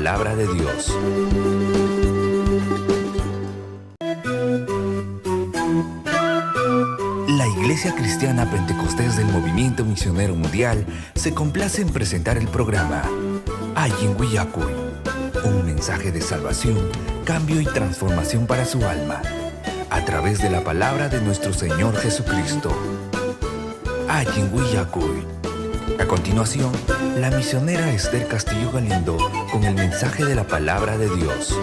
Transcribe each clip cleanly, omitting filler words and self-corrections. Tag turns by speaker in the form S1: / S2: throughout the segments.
S1: Palabra de Dios. La Iglesia Cristiana Pentecostés del Movimiento Misionero Mundial se complace en presentar el programa Allin Willakuy, un mensaje de salvación, cambio y transformación para su alma, a través de la palabra de nuestro Señor Jesucristo. Allin Willakuy. A continuación, la misionera Esther Castillo Galindo con el mensaje de la palabra de Dios.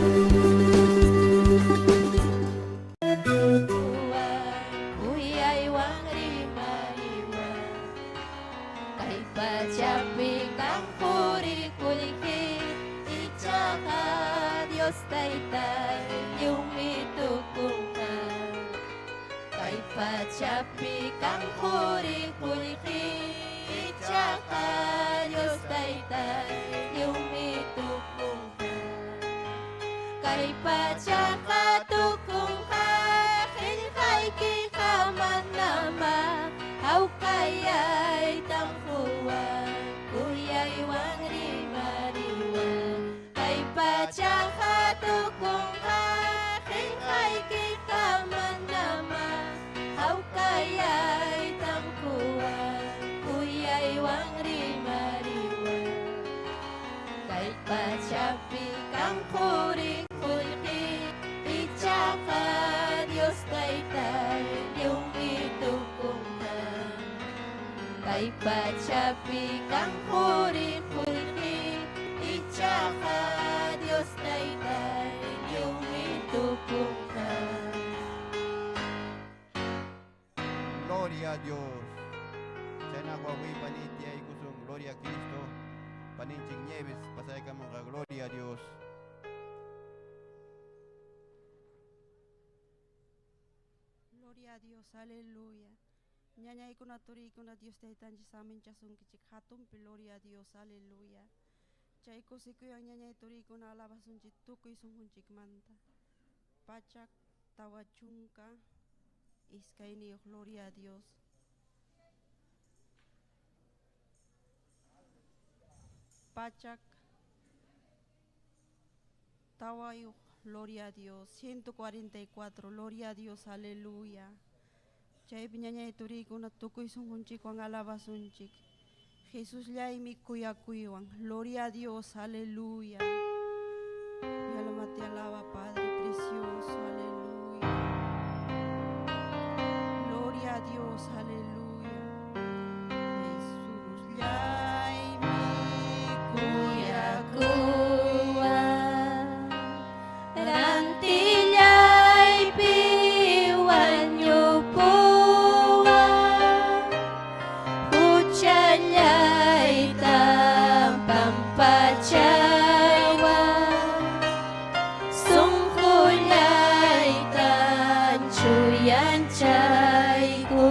S2: Gloria a Dios. Chayna wawi paniti aykusun gloria a Cristo. Paninchik Nieves pasaykamunqa gloria a Dios.
S3: Gloria a Dios, aleluya. Ñañaykuna turiykuna Dios taytanchik saminchasunkichik hatunpi gloria a Dios, aleluya. Chay kusikuywan ñañay turiykuna alabasunchik tukuy sunqunchikmanta. Pachak 42 gloria a Dios. Pachak tawayuq gloria a Dios. 144 gloria a Dios, aleluya. Chaypi ñañay turiykuna tukuy sunqunchikwan alabasunchik. Jesusllaymi kuyakuywan. Gloria a Dios, aleluya. Mi alma te alaba, Padre precioso, aleluya. Gloria a Dios, aleluya. Jesusllaymi
S4: kuyakuywan. Rantillaypi wañupuwan. Huchallayta pampachawan. Sunqullayta chuyanchayku.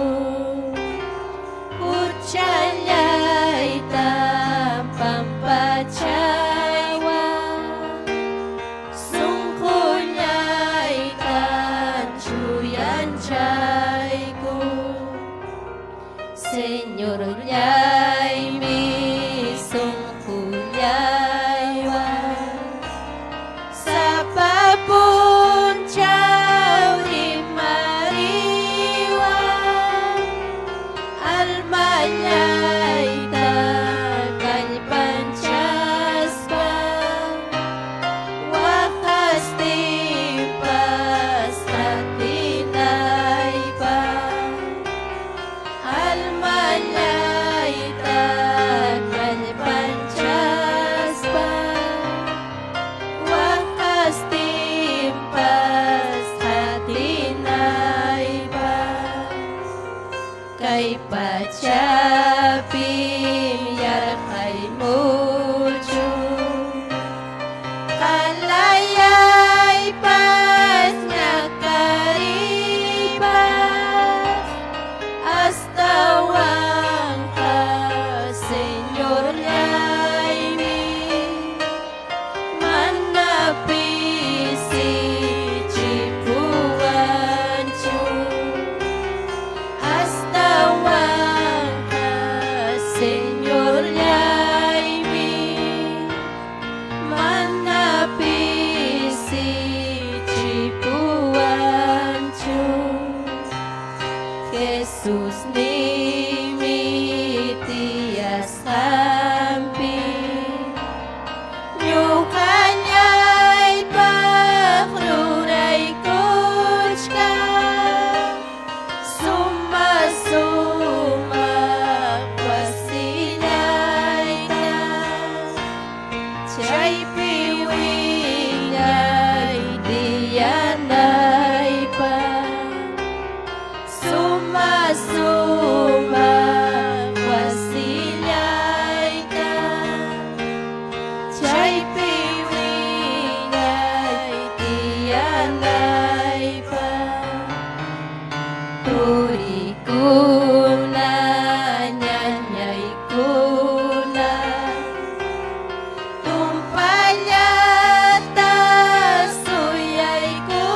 S4: Chaypi wiñay tiyanaypaq. Suma sumaq wasillayta. Chaypi wiñay tiyanaypaq. Turikuna, ñañaykuna, tumpallata suyaykusun,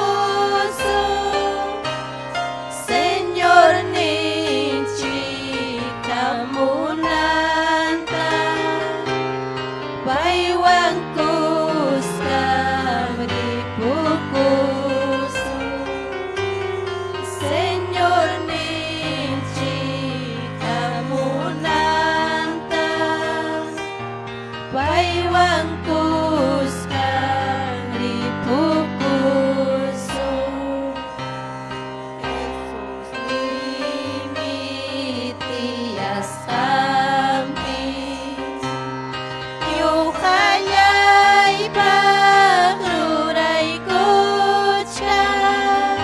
S4: Señorninchik hamunanta, paywan kuskam ripukusun. Señorninchik hamunanta, paywan kuskam ripukusun. Jesusniymi tiyasqanpi, ñuqallaypaq ruraykuchkan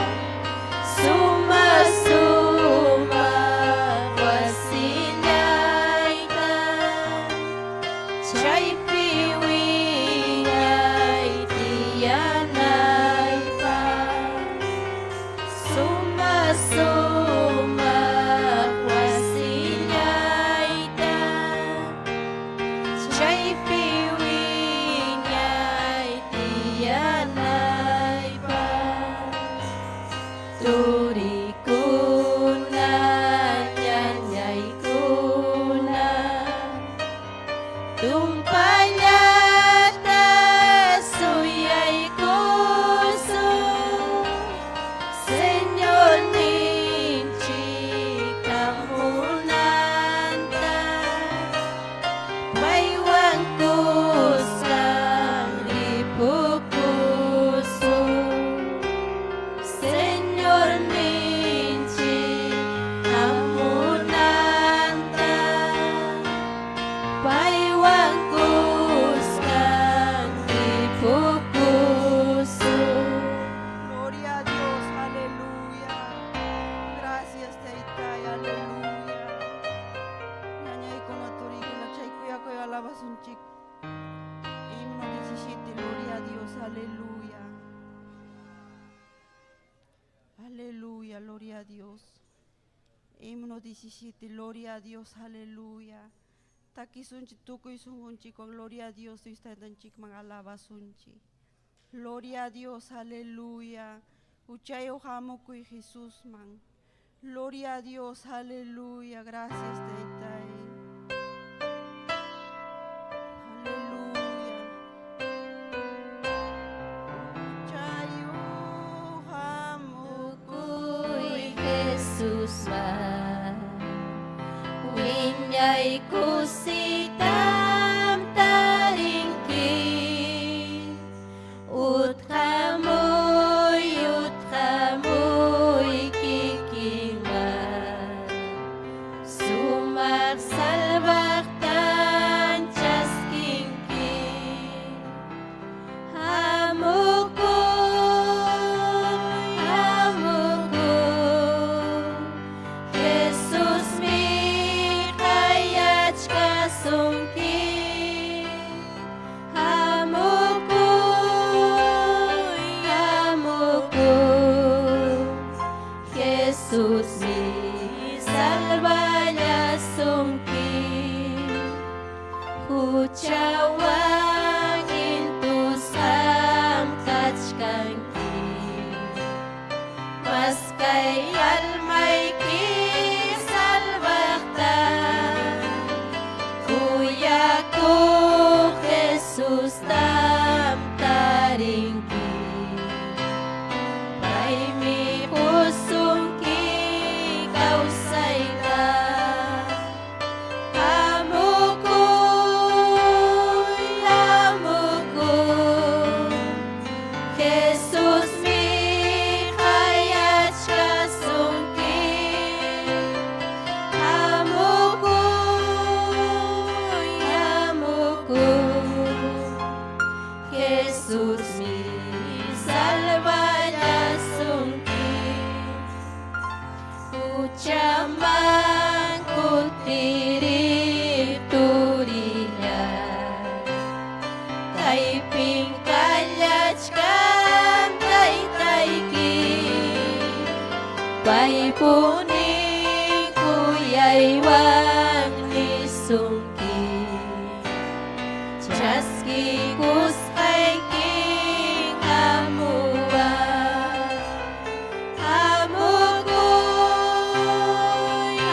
S4: suma sumaq wasillayta, chaypi wiñay tiyanaypaq. Suma sumaq wasillayta, chaypi wiñay tiyanaypaq. Turikuna, ñañaykuna, tumpallata suyaykusun, Señorninchik hamunanta, paywan kuskam ripukusun. Señorninchik hamunanta, paywan kuskam ripukusun.
S3: Gloria a Dios, aleluya. Gracias, Taytay, aleluya. Ñañaykuna, turikuna, chay kuyakuy alabasunchik. Himno 17, gloria a Dios, aleluya. Aleluya, gloria a Dios. Himno 17, gloria a Dios, aleluya. Takisunchik tukuy sunqunchikwan, gloria a Dios, Dios taytanchikman alabasunchik. Gloria a Dios, aleluya. Huchayuq hamukuy Jesusman. Gloria a Dios, aleluya. Gracias, Taytay. Aleluya. Huchayuq hamukuy
S4: Kuy Jesusman wiñay kusiytam tarinki, utqamuy, utqamuy kikinman sumaq. Jesusmi salvallasunki. Huchaman kutiriq turillay, kaypin kallachkan taytayki, paypuni kuyaywan nisunki. Chaskikusqaykin hamuway, hamukuy,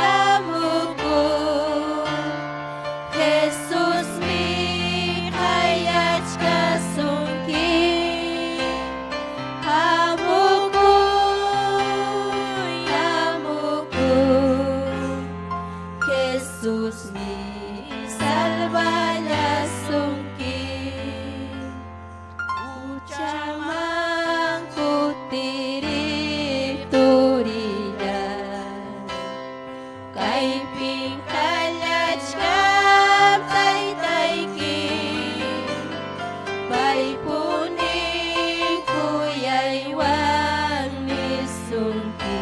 S4: hamukuy, Jesusmi qayachkasunki. Hamukuy, hamukuy, Jesusmi salvallasunki. Huchaman kutiriq turillay, kaypin kallachkan taytayki, paypuni kuyaywan nisunki.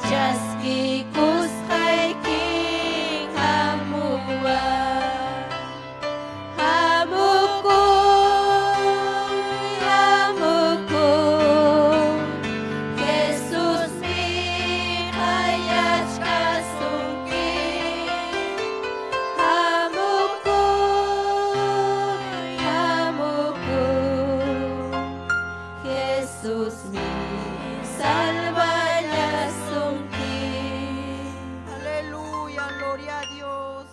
S4: Chaskikusqaykin hamuway, hamukuy, hamukuy, Jesusmi qayachkasunki. Hamukuy, hamukuy, Jesusmi salvallasunki.
S3: Aleluya, gloria a Dios.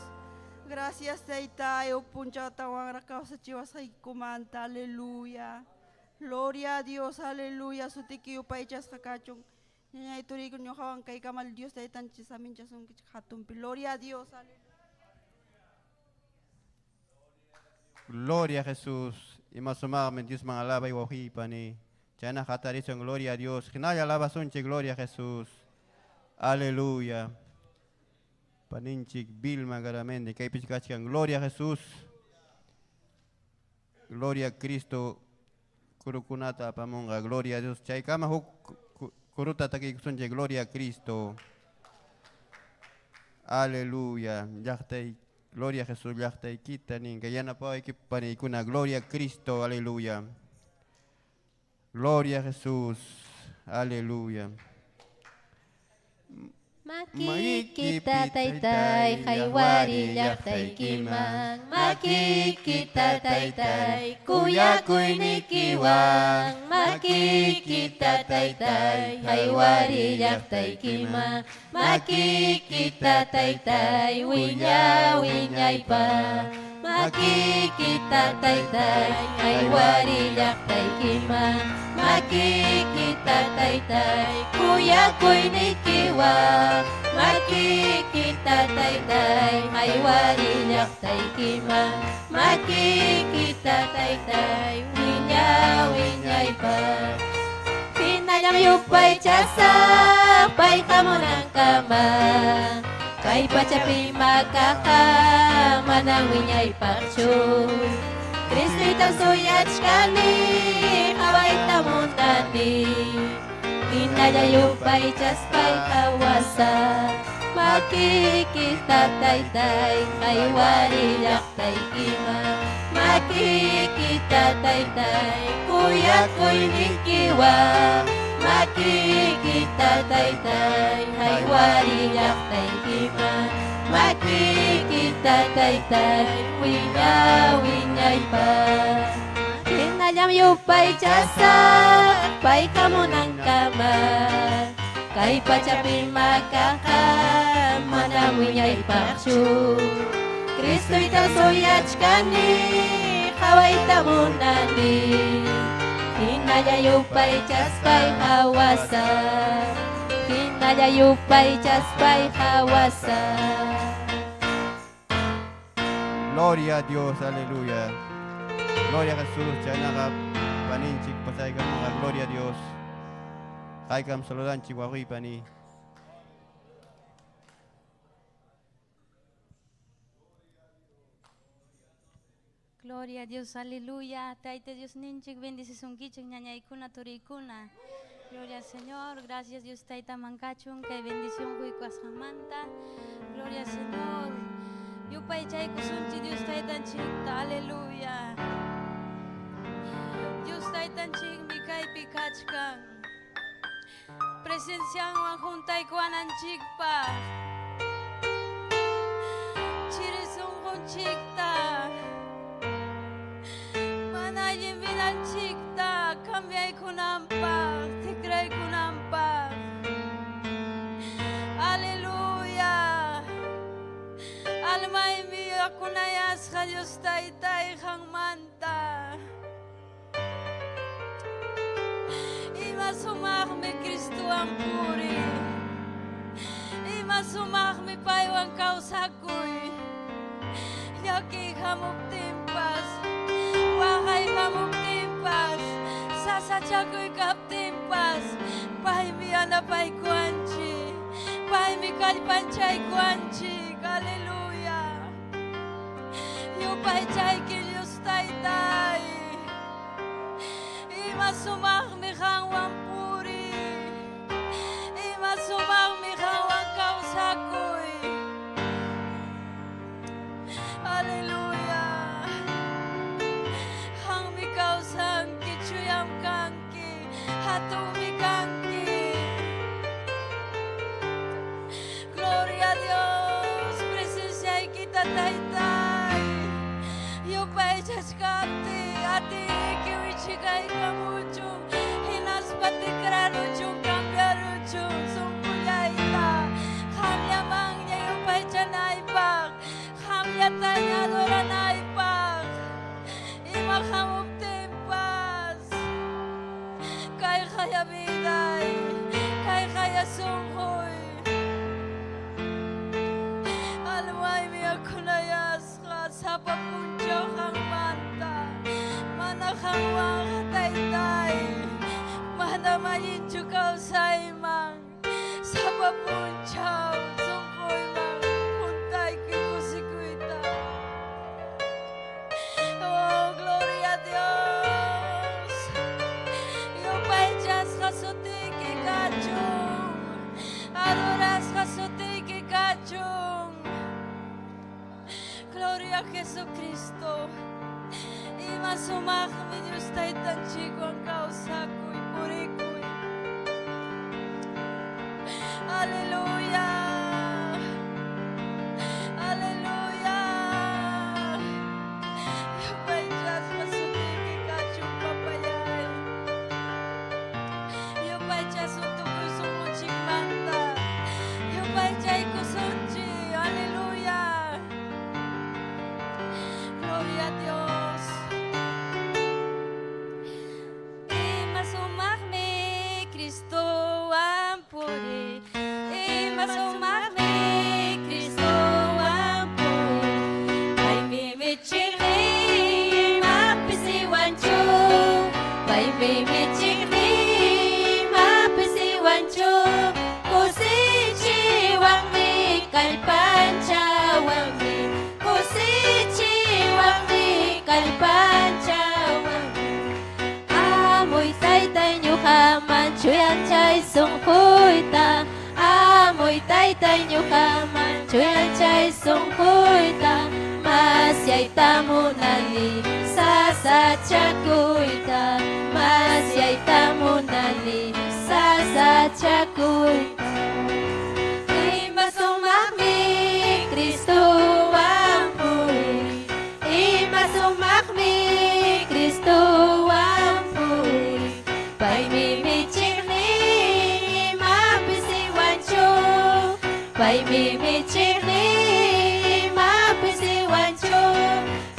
S3: Gracias, Taytay, punchawtawanraq kawsachiwasqaykikumanta. Aleluya. Gloria a Dios, aleluya. Sutiki yupaychasqa kachun. Ñañay turiyku ñuqawan kaykamal Dios taytanchik saminchasunkichik hatunpi. Gloria a Dios, aleluya.
S2: Gloria a Jesús. Ima sumaqmi Diosman alabay wawqiypani. Chayna hatarisun gloria a Dios. Hinalla alabasunchik gloria a Jesús. Aleluya. Paninchik Vilma Garamendi kaypichu kachkan gloria a Jesús. Gloria a Cristo. Kurukunata apamunqa gloria a Dios. Chaykama huk kuruta takiykusunchik gloria a Cristo. Aleluya. Llaqtay gloria a Jesús llaqtaykita ninqa yanapawayki paniykuna gloria a Cristo. Aleluya. Gloria a Jesús. Aleluya.
S4: Makikita taytay haywari llaqtaykiman, makikita taytay kuyakuynikiwan, makikita taytay haywari llaqtaykiman, makikita taytay wiña wiñaypaq, makikita taytay haywari llaqtaykiman, makikita taytay kuyakuynikiwan, makikita taytay haywari llaqtaykiman, makikita taytay wiña wiñaypaq. Hinallam yupaychasaq pay hamunankama, kay pachapi makaqa manam wiñaypaqchu. Cristoytam suyachkani qawayta munani, hinalla yupaychaspay qawasaq. Makikita taytay haywari llaqtaykiman, makikita taytay kuyakuynikiwan, makikita taytay haywari llaqtaykiman, makikita taytay wiña wiñaypaq. Hinallam yupaychasaq pay hamunankama, kay pachapi makaqa manam wiñaypaqchu. Cristoytam suyachkani qawayta munani, hinalla yupaychaspay qawasaq, hinalla yupaychaspay qawasaq.
S2: Gloria a Dios, aleluya. Gloria a Jesús, chaynaqa paninchik pasaykamunqa, gloria a Dios. Haykam saludanchik wawqiypani.
S4: Gloria a Dios, aleluya. Tayta Diosninchik bendecisunkichik ñañaykuna turiykuna. Gloria al Señor, gracias Dios Taytaman kachun kay bendición quykuwasqanmanta. Gloria al Señor. Yupaychaykusunchik Dios Taytanchikta, aleluya. Dios Taytanchikmi kaypi kachkan. Presencianwan juntaykuwananchikpaq. Chiri sunqunchikta. Mana allin vidanchikta cambiaykunanpaq, tikraykunanpaq. Aleluya. Almaymi yakunayasqa Dios Taytay qanmanta. Ima sumaqmi Cristowan puriy. Ima sumaqmi paywan kawsakuy. Llakiy hamuptinpas, waqay hamuptinpas, sasachakuy kaptinpas, paymi yanapaykuwanchik, paymi kallpanchaykuwanchik. Aleluya. Yupaychayki Dios Taytay. Ima sumaqmi qanwan puriy. Ima sumaqmi qanwan kawsakuy. Aleluya. Qanmi kawsanki, chuyam kanki, hatunmi kanki. Gloria a Dios, presenciaykita Taytay. Yupaychachkaptiy, atiyniyki wichikaykamuchun, hinaspa tikraruchun, cambiaruchun sunqullayta. Qamllamanña yupaychanaypaq, qamllataña adoranaypaq. Ima hamuptinpas, kayqaya viday, kayqaya sunquy. Almaymi yakunayasqa sapa punchaw qanmanta. Mana qanwanqa Taytay, manam allinchu kawsayman. Sapa punchaw sunquyman juntaykuy kusikuyta. Oh, gloria a Dios. Yupaychasqa sutiyki kachun. Adorasqa sutiyki kachun. Gloria a Jesucristo. Ima sumaqmi Dios Taytanchikwan kawsakuy, purikuy. Aleluya. Aleluya. Yupaychasqa sutiyki kachun, papallay. Yupaychasun tukuy sunqunchikmanta. Yupaychaykusunchik. Aleluya. Gloria a Dios. Ima sumaqmi Cristowan puriy. Ima sumaqmi Cristowan puriy.
S5: Paymi michiqniy, ima pisiwanchu. Paymi michiqniy, ima pisiwanchu. Kusichiwanmi, kallpanchawanmi. Kusichiwanmi, kallpanchawanmi. Amuy Taytay ñuqaman chuyanchay sunquyta. Amuy Taytay ñuqaman chuyanchay sunquyta. Masyayta munani sasachakuyta. Masyayta munani sasachakuyta. Ima sumaqmi Cristowan puriy. Ima sumaqmi Cristowan puriy. Paymi michiqniy, ima pisiwanchu. Paymi michiqniy, ima pisiwanchu.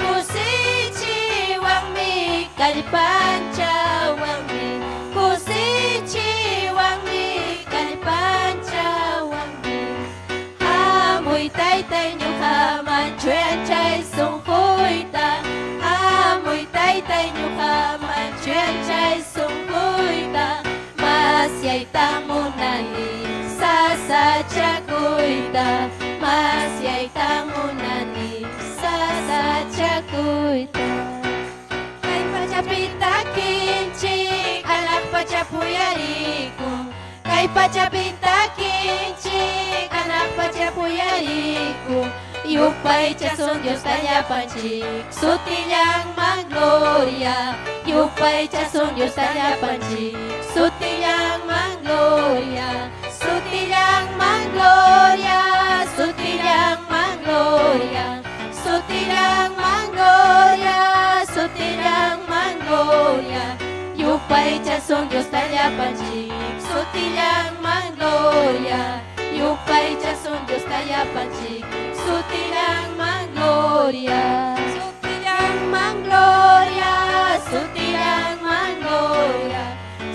S5: Kusichiwanmi, kallpanchawanmi. Kusichiwanmi, kallpanchawanmi. Amuy Taytay ñuqaman chuyanchay sunquyta. Amuy Taytay ñuqaman chuyanchay sunquyta. Masyayta munani sasachakuyta. Masyayta munani sasachakuyta. pachapuyarikun Kay pachapi takinchik hanaq pachapuyarikun Yupaychasun Diosta llapanchik sutillanman gloria Yupaychasun Diosta llapanchik sutillanman gloria Sutillanman gloria Sutillanman gloria Sutillanman gloria Sutillanman gloria Yupaychasun Diosta llapanchik sutillanman gloria Yupaychasun Diosta llapanchik sutillanman gloria Sutillanman gloria Sutillanman gloria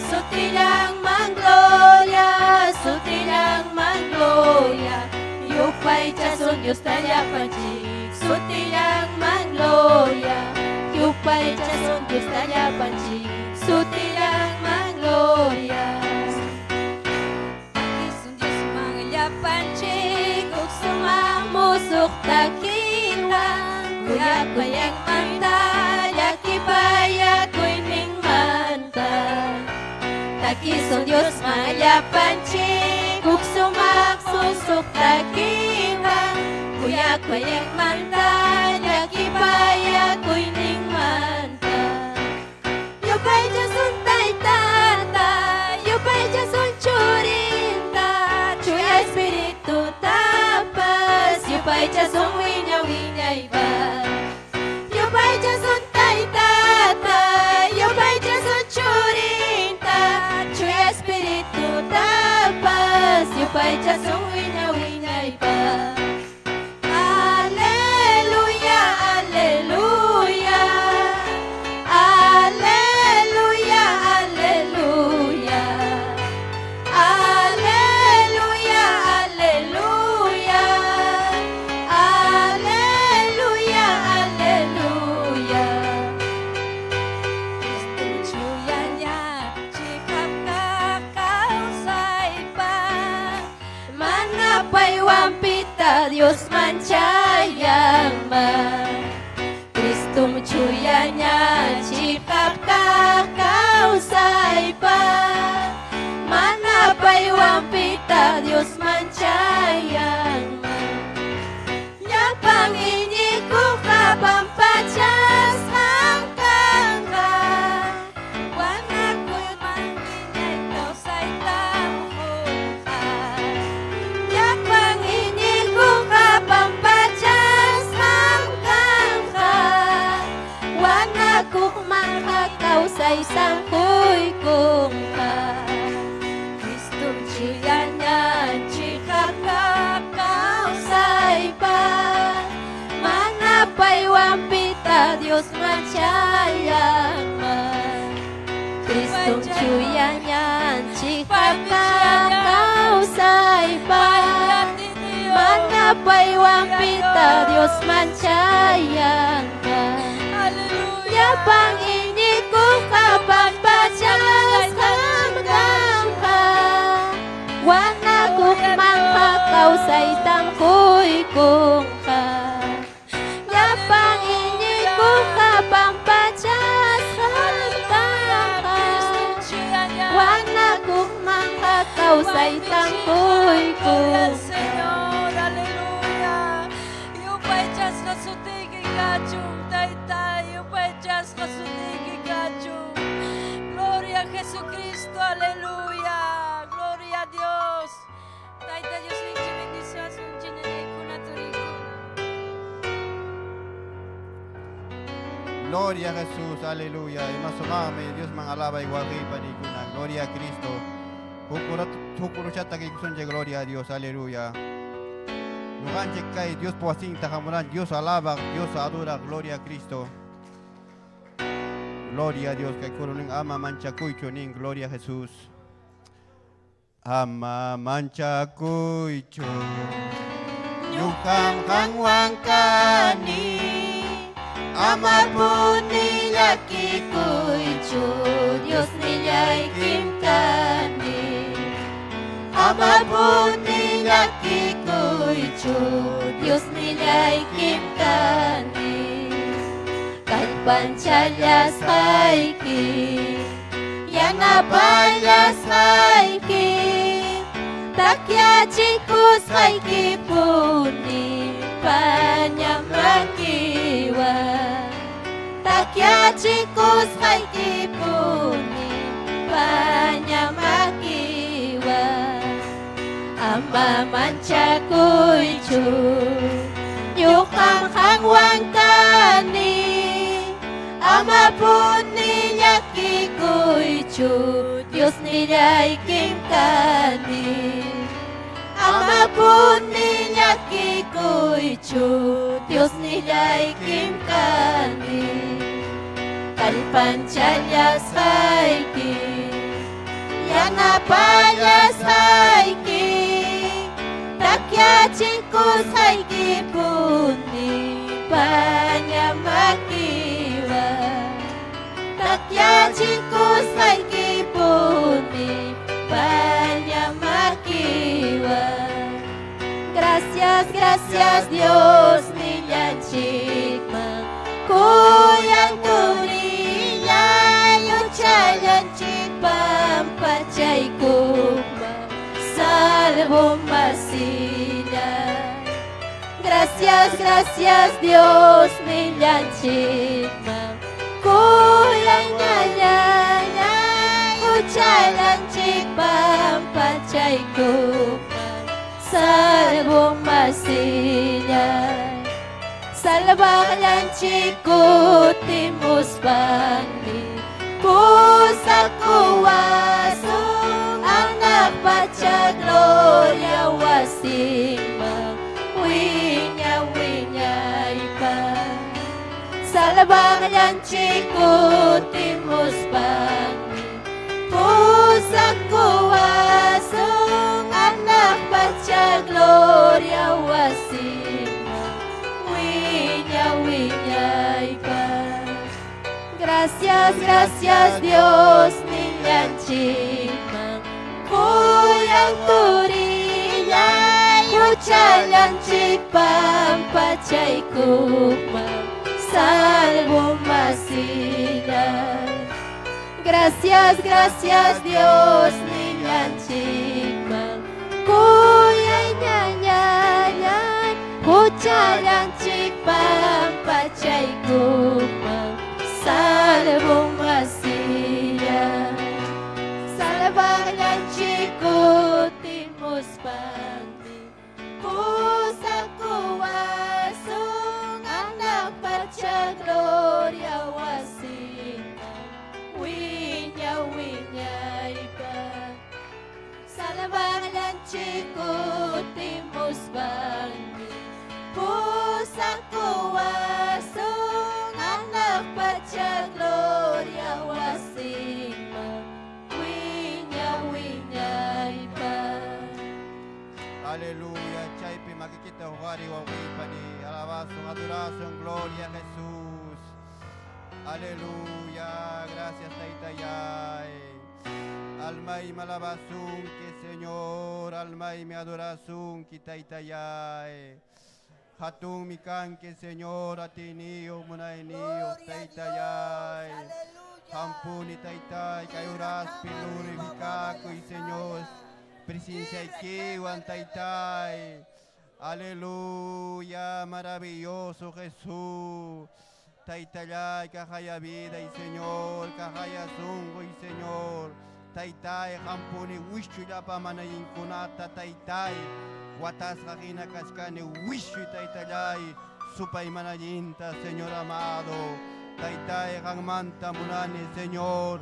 S5: Sutillanman gloria Sutillanman gloria Yupaychasun Diosta llapanchik sutillanman gloria Yupaychasun Diosta llapanchik sutillanman gloria
S4: Takisun Diosman llapanchik
S5: Huk sumaq musuq takiwan Kuyakuyninmanta llakipayakuyninmanta Takisun Diosman llapanchik huk sumaq musuq takiwan Kuyakuyninmanta llakipayakuyninmanta Yupaychasun Taytanta, yupaychasun Churinta, Chuya Espiritutapas, yupaychasun wiña wiñaypaq. Yupaychasun Taytata, yupaychasun Churinta, Chuya Espiritutapas, yupaychasun wiña wiñaypaq. Aleluya, aleluya. Aleluya, aleluya. Aleluya, aleluya. Aleluya, aleluya.
S4: Kristum chuyaña chiqap kaq kawsaypaq
S5: Mana paywanpita Diosman chayanman. Kristum chuyaña chiqap kaq kawsaypaq. Mana paywanpita Diosman chayanman. Llapan iñikuqqa pampachasqan kanqa.
S4: Wanakuqman wiñay kawsaytam qunqa.
S5: Llapan iñikuqqa pampachasqan kanqa. Wanakuqmanqa kawsaysan quykunqa.
S4: Kristum chuyaña chiqap kaq
S5: Kawsaypaq mana paywanpita Diosman chayanman. Kristum chuyaña chiqap kaq kawsaypaq mana paywanpita Diosman chayanman.
S4: Aleluya.
S5: Llapan iñikuqqa pampachasqam kanqa. Wanakuqmanqa kawsaytam quykunqa. Llapan iñikuqqa pampachasqam kanqa. Wanakuqmanqa kawsaytam
S4: Gloria al
S5: quykunqa.
S4: Señor, aleluya. Yupaychasqa sutiyki kachun, Tayta, yupaychasqa sutiyki kachun. Gloria a Jesucristo, aleluya. Gloria a Dios. Tayta Diosninchik bendiciasunchik ñañaykuna turikuna.
S2: Gloria a Jesús, aleluya. Ima sumaqmi Diosman alabay wawqi panikuna. Gloria a Cristo. Hukuruchata kikusunchik, gloria a Dios, aleluya. Ñuqanchik kay Diospa wasinta hamuran, Dios alaba, Dios adora, gloria a Cristo. Gloria a Dios, kay kurunin ama manchakuychu nin, gloria a Jesús. Ama manchakuychu. Ñuqam qanwan kani.
S5: Amapuni llakikuychu Diosnillaykim kani. Amapuni llakikuychu Diosnillaykim kani. Kallpanchallasqayki. Yanapallasqayki Takyachikusqaykipuni paña makiwan Takyachikusqaykipuni paña makiwan Ama manchakuychu ñuqam qanwan kani Amapuni llakikuychu Diosnillaykim kani Amapuni llakikuychu Diosnillaykim kani Kallpanchallasqayki Yanapallasqayki Takyachikusqaykipuni paña makiwan Takyachikusqaykipuni paña makiwan Gracias, gracias Dios nillanchikman Kuyan turillay uchallanchik pampachaykukman Salvo masilla Gracias, gracias Dios nillanchikman Kuyan ñañay uchallanchik pampachaykukman Salvo masilla Salvaqllanchik kutimuspanmi Pusakuwasun hanaq pacha gloria wasinman Wiña wiñaypaq Salvaqllanchik kutimuspanmi Pusakuwasun hanaq pacha gloria wasinman Wiña wiñaypaq Gracias, gracias Dios nillanchikman Kuyan turillay uchallanchik pampachaykukman Salvo masillay Gracias, gracias Dios nillanchikman Kuyay ñañallay huchallanchik pampachaykukman Salvo masillay Salvaqllanchik kutimuspanmi Pusakuwasun hanaq pacha gloria wasinman Wiña wiñaypaq Salvaqllanchik kutimuspanmi Pusakuwasun hanaq pacha gloria wasinman Wiña wiñaypaq
S2: Aleluya, chaypi makikita huqariy wawqipani, alabasun, adorasun, gloria a Jesús. Aleluya, gracias Taytallay. Almaymi alabasunki, Señor, almaymi adorasunki, Taytallay. Hatunmi kanki, Señor, atiyniyuq, munayniyuq, Taytallay. Qampuni, Taytay, kay uraspi glorificakuy, Señor. Presenciaykiwan, Taytay. Aleluya, maravilloso Jesús. Taytallay, kaqhaya vida y Señor, kaqhaya sunqu y Señor. Taytay, qampuni wischuy llapa mana allinkunata, Taytay. Watasqa hina kachkani wischuy, Taytallay. Supay mana allinta, Señor amado. Taytay, qammanta munani, Señor.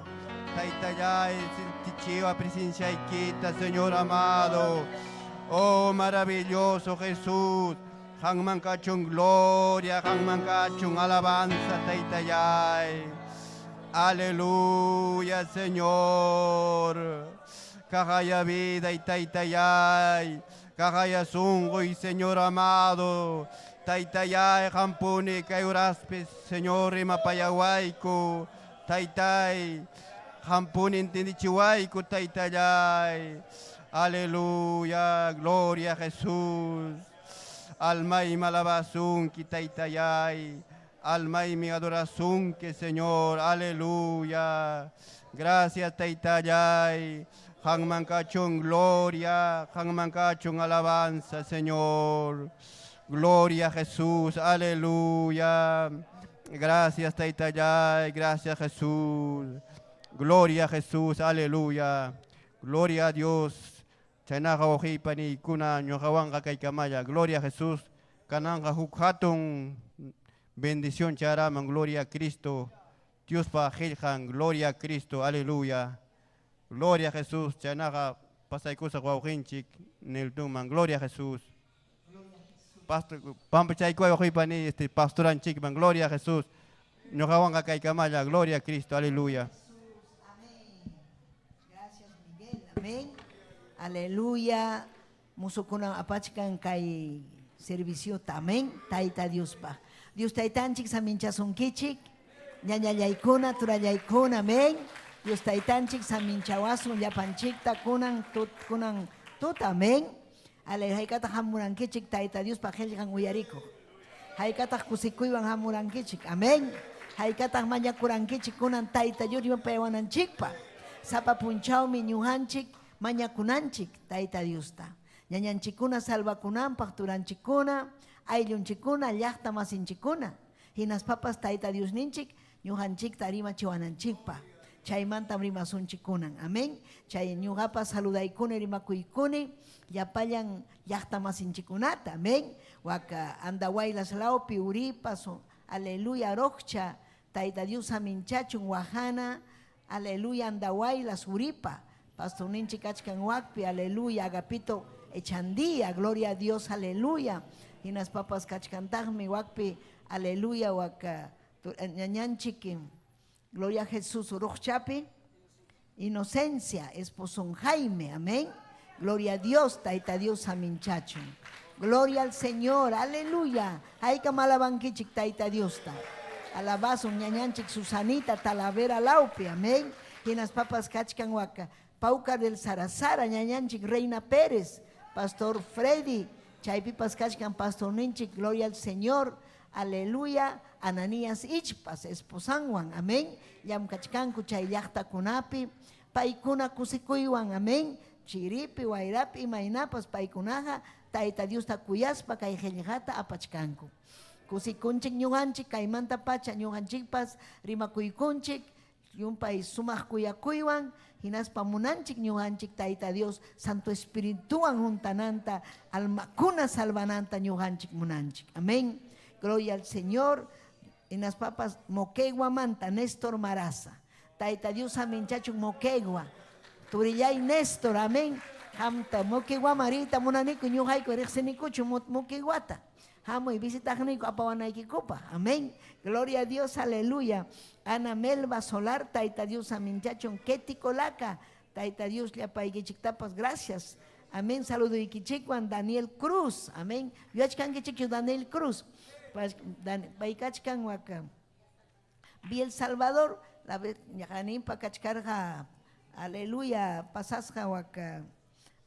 S2: Taytallay, sintichiwa presenciaykita, Señor amado. Oh, maravilloso Jesús. Qamman kachun gloria, qamman kachun alabanza, Taytallay. Aleluya, Señor. Kaqhaya vida y Taytallay. Kaqhaya sunqu y Señor amado. Taytallay, qampuni kay uraspis, Señor, rimapayawayku. Taytay, qampuni entendichiwayku, Taytallay. Aleluya, gloria a Jesús. Almaymi alabasunki, Taytallay. Almaymi adorasunki, Señor. Aleluya. Gracias, Taytallay. Qanman kachun gloria, qanman kachun alabanza, Señor. Gloria a Jesús, aleluya. Gracias, Taytallay, gracias, Jesús. Gloria a Jesús, aleluya. Gloria a Dios. Chaynaqa wawqiy paniykuna ñuqawanqa kaykamalla. Gloria a Jesús. Kananqa huk hatun bendición charaman. Gloria a Cristo. Diospa qillqan. Gloria a Cristo. Aleluya. Gloria a Jesús. Chaynaqa pasaykusaq wawqinchik Niltonman. Gloria a Jesús. Pastor, pampachaykuway wawqiy paniy este pastoranchikman. Gloria a Jesús. Ñuqawanqa kaykamalla. Gloria a Cristo. Aleluya.
S6: Gracias, Miguel. Amén. Aleluya. Musukuna apachkan kay serviciota. Amén. Tayta Diospaq. Dios taytanchik saminchasunkichik. Ñañallaykuna, turallaykuna. Amén. Dios taytanchik saminchawasun llapanchikta kunan tut, kunan tuta. Amén. Ale haykataq hamurankichik Tayta Diospaq qillqan uyarikuq. Haykataq kusikuywan hamurankichik. Amén. Haykataq mañakurankichik kunan Tayta Dios rimapayawananchikpaq. Sapa punchawmi ñuqanchik mañakunanchik Tayta Diosta. Ñañanchikkuna salvakunanpaq turanchikkuna, ayllunchikkuna, llaqta masinchikkuna. Hinaspapas Tayta Diosninchik ñuqanchikta rimachiwananchikpaq. Chaymantam rimasunchik kunan. Amén. Chay ñuqapas saludaykuni rimakuykuni llapallan llaqta masinchikkunata. Amén. Waka Andahuaylas lawpi, Uripa, aleluya, Roqcha, Tayta Dios saminchachun, Wajana, aleluya, Andahuaylas, Uripa. Pastorninchik kachkan wakpi, aleluya, Agapito Echandía, gloria a Dios, aleluya. Hinaspapas kachkantaqmi wakpi, aleluya, waka ñañanchik, gloria a Jesús, Roqchapi, Inocencia, esposo Jaime, amén. Gloria a Dios, Tayta Dios saminchachun. Gloria al Señor, aleluya. Haykam alabankichik Tayta Diosta. Alabasun ñañanchik Susanita Talavera Laupi, amén. Hinaspapas kachkan waka Paucar del Sarasara, ñañanchik Reina Pérez, Pastor Freddy, chaypipas kachkan pastorninchik, gloria al Señor, aleluya. Ananías Ichpas, esposanwan, amén. Llamkachkanku chay llaqtakunapi, paykuna kusikuywan, amén. Chiripi, wayrapi, imaynapas paykunaqa Tayta Diosta kuyaspa kay qillqata apachkanku. Kusikunchik ñuqanchik kaymanta pacha ñuqanchikpas rimakuykunchik llumpay sumaq kuyakuywan hinaspa munanchik ñuqanchik Tayta Dios Santo Espirituwan juntananta almakuna salvananta ñuqanchik munanchik. Amén. Gloria al Señor. Hinaspapas Moqueguamanta Néstor Maraza. Tayta Dios saminchachun Moquegua. Turillay Néstor, amén. Qamta Moqueguaman riyta munaniku ñuqayku riqsinikuchu Moqueguata. Hamuy visitaqniyku apawanaykikupaq. Amén. Gloria a Dios, aleluya. Ana Melba Solar, Tayta Dios saminchachun Ketty Colaca, Tayta Dios llapaykichiktapas gracias. Amén. Saluduykichikwan Daniel Cruz. Amén. Yuyachkankichikchu Daniel Cruz. Pay kachkan waka Biel Salvador, la qaninpa kachkarqa, aleluya, pasasqa waka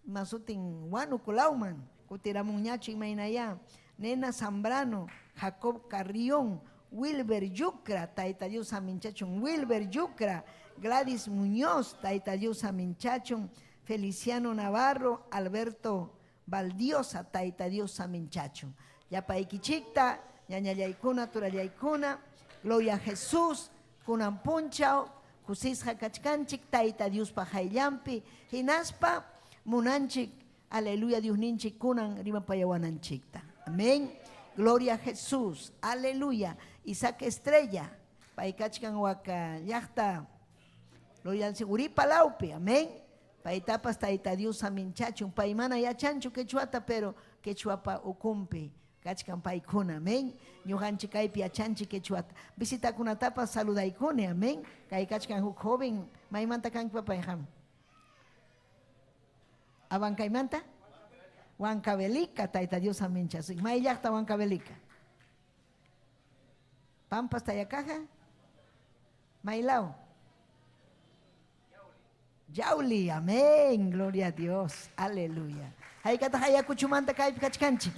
S6: masutin Huánuco lawman, kutiramunñachu imaynayá. Nena Zambrano, Jacob Carrión, Wilber Yucra, Tayta Dios saminchachun, Wilber Yucra, Gladys Muñoz, Tayta Dios saminchachun, Feliciano Navarro, Alberto Valdiosa, Tayta Dios saminchachun. Llapaykichikta, ñañallaykuna, turallaykuna, gloria a Jesús, kunan punchaw, kusisqa kachkanchik, Tayta Diospa qayllanpi, hinaspa munanchik, aleluya, Diosninchik kunan rimapayawananchikta. Amén. Gloria a Jesús. Aleluya. Isaac Estrella, pay kachkan waka llaqta, gloria al Señor, Uripa lawpi. Amén. Paytapas Tayta Dios saminchachun. Pay mana yachanchu quechuata, pero quechuapa ukumpi kachkan paykuna. Amén. Ñuqanchik kaypi yachanchik quechuata. Visitakunatapas saludaykuni. Amén. Kay kachkan huk joven. Maymanta kanki papay qam? Abancaymanta? Huancavelica, Tayta Dios saminchasuy. May llaqta Huancavelica? Pampas Tayacaja? Maylao? Yauli, amén, gloria a Dios, aleluya. Haykataq Ayacuchumanta kaypi kachkanchik.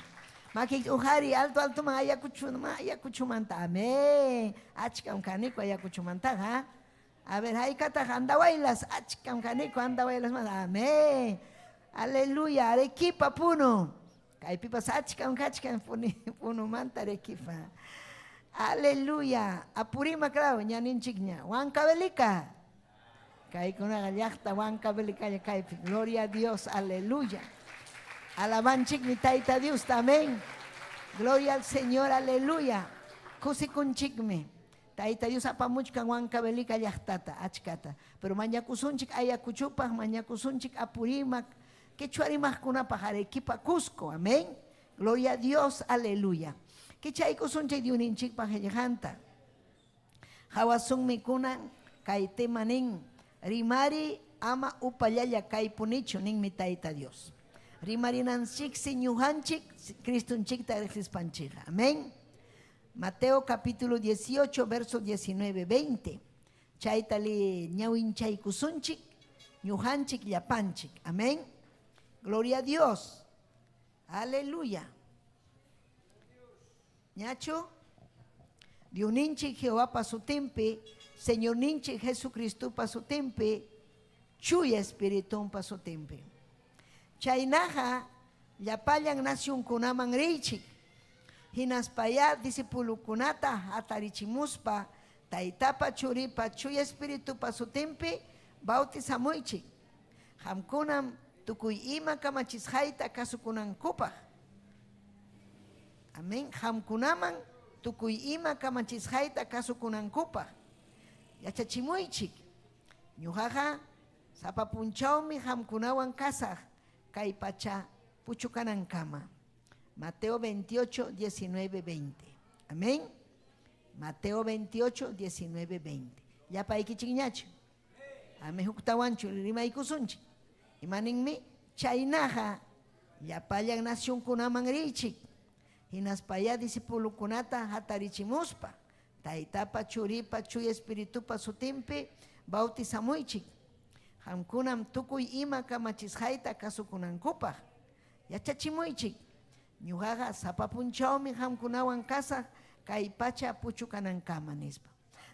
S6: Maki uqari alto altoman Ayacucho, Ayacuchomanta. Amén. Achkam kaniku Ayacuchomantaqa. A ver, haykataq Andahuaylas, achkam kaniku Andahuaylas. Amén. Aleluya, Arequipa Puno. Kaypipas achkam kachkan Punomanta Arequipa. Aleluya. Apurímac claro, ñaninchikña. Huancavelica. Kaykunaqa llaqta Huancavelica kaypi. Gloria a Dios, aleluya. Alabanchikmi Tayta Dios, amén. Gloria al Señor, aleluya. Kusikunchikmi. Tayta Dios apamuchkan Huancavelica llaqtata, achkata. Pero mañakusunchik Ayacuchupaq, mañakusunchik Apurímac, quechua rimaqkunapaq Arequipa, Cusco, amén. Gloria a Dios, aleluya. Kichaykusunchik Diosninchikpaq qillqanta. Hawasunmi kunan kay tema nin, rimari ama upallalla kaypunichu ninmi Tayta Dios. Rimarinanchiksi ñuqanchik Cristonchikta riqsispanchikqa. Amén. Mateo capítulo 18, verso 19, 20. Chayta li ñawinchaykusunchik, ñuqanchik llapanchik. Amén. Gloria a Dios. Aleluya. Ñachu, Diosninchik Jehovapa sutinpi, Señorninchik Jesucristopa sutinpi, Chuya Espiritunpa sutinpi. Chaynaqa llapallan nacionkunaman riychik. Hinaspayá discipulukunata hatarichimuspa Taytapa, Churipa, Chuya Espiritupa sutinpi bautizamuychik. Qamkunam tukuy ima kamachisqayta kasukunankupaq. Amén. Qamkunaman tukuy ima kamachisqayta kasukunankupaq. Yachachimuychik. Ñuqaqa sapa punchawmi qamkunawan kasaq kay pacha puchukanankama. Mateo 28, 19, 20. Amén. Mateo 28, 19, 20. Llapaykichikñachu. Amén. Huktawanchu rimaykusunchik. Imaninmi chaynaqa llapallan nacionkunaman riychik. Hinaspayá discipulukunata hatarichimuspa Taytapa, Churipa, Chuya Espiritupa sutinpi bautizamuychik. Qamkunam tukuy ima kamachisqayta kasukunankupaq. Yachachimuychik. Ñuqaqa sapa punchawmi qamkunawan kasaq kay pacha puchukanankama nispa.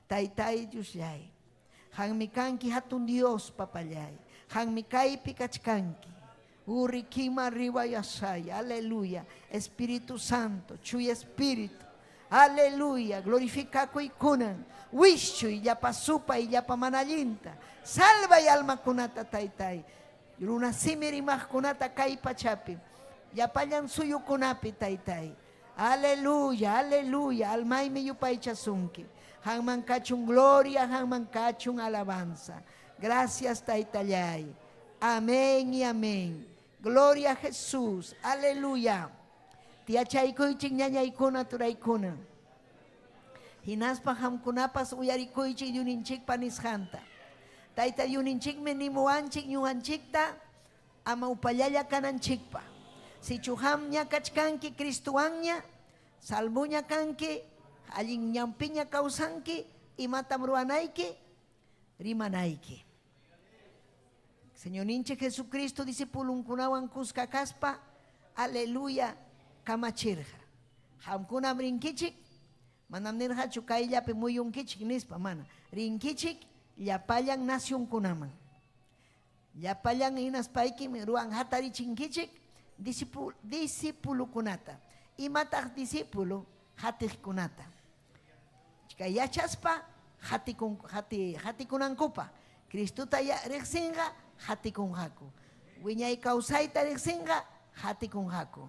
S6: Taytay Diosllay, qammi kanki hatun Dios papallay. Qammi kaypi kachkanki. Urikima ribayasay, aleluya. Espíritu Santo, Chuya Espíritu. Aleluya, glorificakuy kunan. Wischuy llapa supay llapa mana allinta. Salvay almakunata taytay. Runa simi rimaqkunata kay pachapi. Llapallan suyukunapi taytay. Aleluya, aleluya. Almaymi yupaychasunki. Qamman kachun gloria, qamman kachun alabanza. Gracias taytallay. Amén y amén. Gloria a Jesús. Aleluya. Tiyachaykuychik ñañaykuna turaykuna. Hinaspa qamkunapas uyarikuychik Diosninchikpa nisqanta. Tayta Diosninchikmi nimuwanchik ñuqanchikta ama upallalla kananchikpa. Sichu qamña kachkanki Cristowanña, salvoña kanki, allin ñanpiña kawsanki, imatam ruwanayki? Rimanayki. Señorninchik Jesucristo discipulunkunawan kuska kaspa, aleluya, kamachirqa. Qamkunam rinkichik, manam nirqachu kayllapi muyunkichik nispa, mana. Rinkichik llapallan nacionkunaman. Llapallan hinaspaykim ruwan hatarichinkichik discipulukunata. Imataq discípulo? Hatiqkunata. Kay yachaspa hatikunankupaq. Cristota riqsinqa hatikunqaku. Wiñay kawsayta riqsinqa hatikunqaku.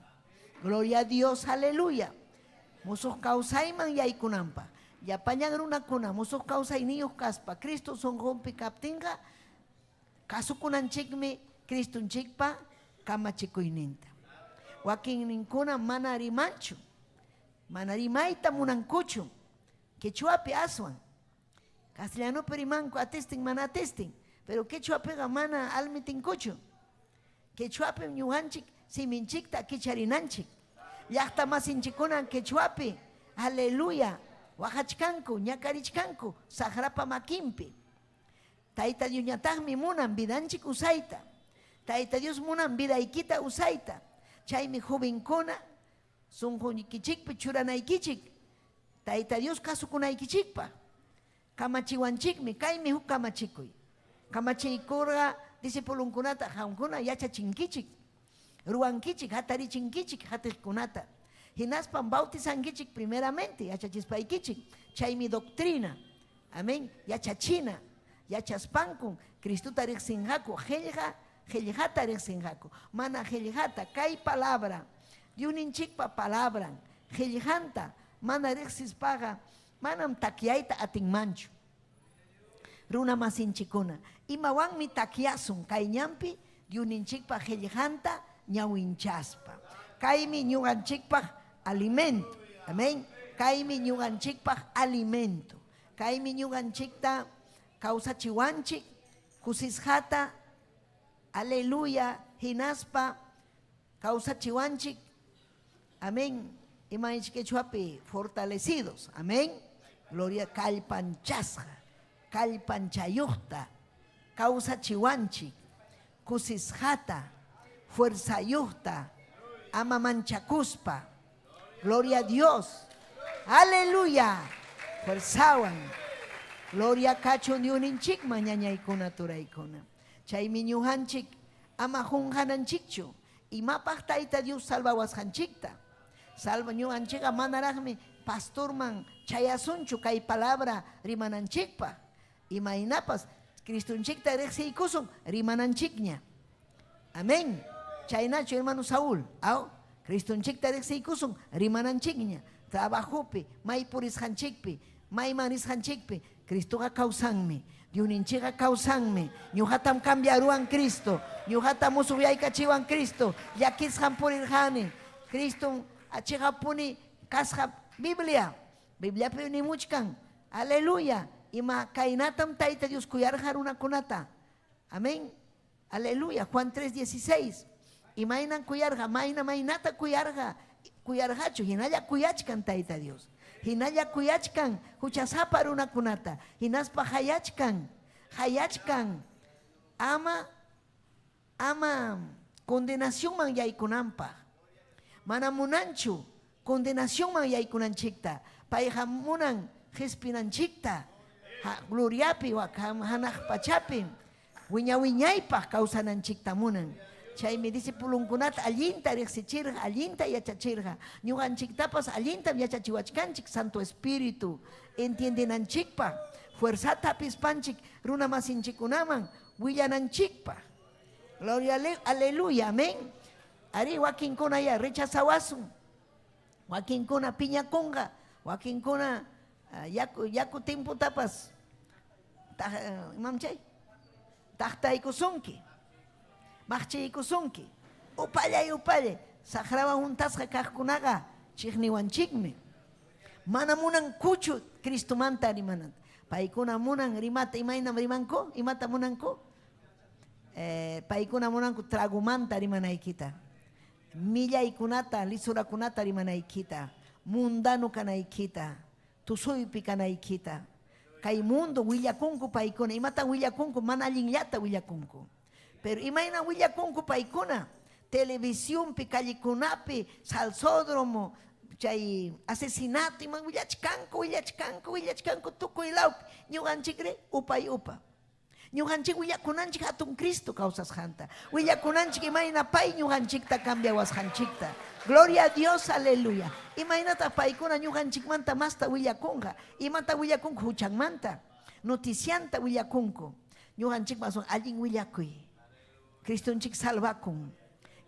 S6: Gloria a Dios, aleluya. Musuq kawsayman yaykunanpaq. Llapallan runakuna musuq kawsayniyuq kaspa Cristo sunqunpi kaptinqa kasukunanchikmi Cristonchikpa kamachikuyninta. Wakinninkuna mana rimanchu, mana rimayta munankuchu, quechuapi aswan. Castellanopi rimanku atistin mana atistin, pero quechuapiqa mana almitinkuchu. Quechuapim ñuqanchik siminchikta kicharinanchik. Llaqta masinchikkuna quechuapi, aleluya, waqachkanku, ñakarichkanku, saqrapa makinpi. Tayta Diosñataqmi munan vidanchik usayta. Tayta Dios munan vidaykita usayta. Chaymi jovenkuna, Sunquykichikpi churanaykichik Tayta Dios kasukunaykichikpaq. Kamachiwanchikmi, kaymi huk kamachikuy. Kamachiykurqa discipulonkunata qamkuna yachachinkichik, ruwankichik, hatarichinkichik hatiqkunata. Hinaspam bautizankichik primeramente yachachispaykichik. Chaymi doctrina. Amén. Yachachina. Yachaspankum Cristota riqsinqaku, qillqa qillqata riqsinqaku. Mana qillqata, kay palabra, Diosninchikpa palabran, qillqanta mana riqsispaqa manam takyayta atinmanchu. Runa masinchikkuna, imawanmi takyasun kay ñanpi Diosninchikpa qillqanta ñawinchaspa? Kaymi ñuqanchikpaq alimento. Amén. Kaymi ñuqanchikpaq alimento. Kaymi ñuqanchikta kawsachiwanchik kusisqata, aleluya, hinaspa kawsachiwanchik, amén, imanchik quechuapi fortalecidos, amén, gloria kallpanchasqa, kallpanchayuqta kawsachiwanchik, kusisqata, fuerzayuqta, ama manchakuspa. Gloria a Dios. Aleluya. Fuerzawan. Gloria kachun Diosninchikman ñañaykuna turaykuna. Chaymi ñuqanchik ama qunqananchikchu imapaq Tayta Dios salvawasqanchikta. Salva ñuqanchikqa manaraqmi pastorman chayasunchu kay palabra rimananchikpaq. Imaynapas Cristonchikta riqsiykusun rimananchikña. Amén. Chaynachu hermano Saúl? Aw, Cristonchikta riqsiykusun rimananchikña. Trabajopi, may purisqanchikpi, mayman risqanchikpi, Cristoqa kawsanmi. Diosninchikqa kawsanmi. Ñuqatam cambiaruwan Cristo. Ñuqatam musuqyaykachiwan Cristo. Llakisqam purirqani. Cristom cheqappuni kasqa Biblia. Bibliapi nimuchkan, Aleluya, ima kaynatam Tayta Dios kuyarqa runakunata. Amén. Aleluya. Juan 3:16. Imaynan kuyarqa, mayna maynata kuyarqa, kuyarqachu, hinalla kuyachkan Tayta Dios. Hinalla kuyachkan huchasapa runakunata, hinaspa qayachkan, qayachkan ama ama condenacionman yaykunanpaq. Mana munanchu condenacionman yaykunanchikta. Payqa munan qispinanchikta gloriapi hanaq pachapi wiña-wiñaypaq kawsananchikta munan. Chaymi discipulonkunata allinta riqsichirqa, allinta yachachirqa. Ñuqanchiktapas allintam yachachiwachkanchik Santo Espíritu entiendenanchikpaq, fuerzata hapispanchik runamasinchikkunaman willananchikpaq. Gloria aleluya, amén. Arí, wakinkuna ya rechazawasun. Wakinkuna piñakunqa, wakinkuna yaku yaku tiemputapas imam chay? Taqtaykusunki. Maqchiykusunki. Upallay upallay. Saqrawan huntasqa kaqkunaqa chiqniwanchikmi. Mana munankuchu Cristomanta rimananta. Paykuna munan rimata, imaynam rimanku? Imata munanku? Paykuna munanku tragomanta rimanaykita, millaykunata, lisurakunata rimanaykita, mundano kanaykita, tusuypi kanaykita. Kay mundo willakunku paykuna, imatan willakunku? Mana allinllata willakunku. Pero imayna willakunku paykuna? Televisionpi, callekunapi, salsódromo, chay asesinato, iman willachkanku, willachkanku, willachkanku tukuy lawpi. Ñuqanchikri upay upa. Ñuqanchik willakunanchik hatun Cristo kawsasqanta. Willakunanchik imayna pay ñuqanchikta cambiawasqanchikta. Gloria a Dios, aleluya. Imaynataq paykuna ñuqanchikmanta masta willakunqa? Imata willakunku huchanmanta? Noticianta willakunku. Ñuqanchikman aswan allin willakuy. Cristonchik salvakun.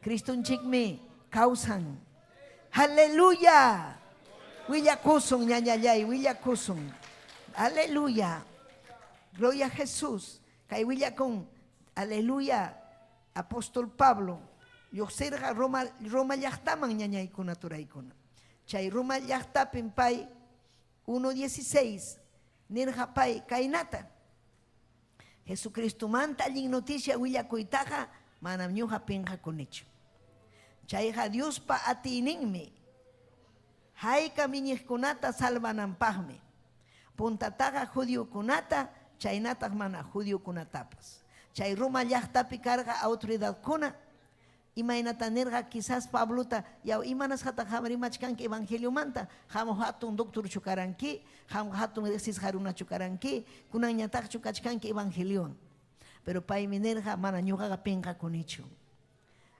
S6: Cristonchikmi kawsan. Aleluya. Willakusun ñañallay, willakusun. Aleluya. Gloria a Jesús. Kay willakun, aleluya, apóstol Pablo lluqsirqa Roma, Roma llaqtaman ñañaykuna turaykuna. Chay Roma llaqtapim pay 1.16 nirqa pay kaynata. Jesucristomanta allin noticia willakuytaqa manam ñuqa pinqakunichu. Chayqa Diospa atiyninmi, haykam iñiqkunata salvananpaqmi. Puntataqa judiokunata chaynataq mana judiokunatapas. Chay Roma llaqtapi karqa autoridadkuna. Imaynata nirqa quizás Pablota, yaw imanasqataq qam rimachkanki evangeliomanta? Qam hatun doctorchu karanki? Qam hatun riqsisqa runachu karanki? Kunanñataqchu kachkanki evangeliowan? Pero paymi nirqa, mana ñuqaqa pinqakunichu.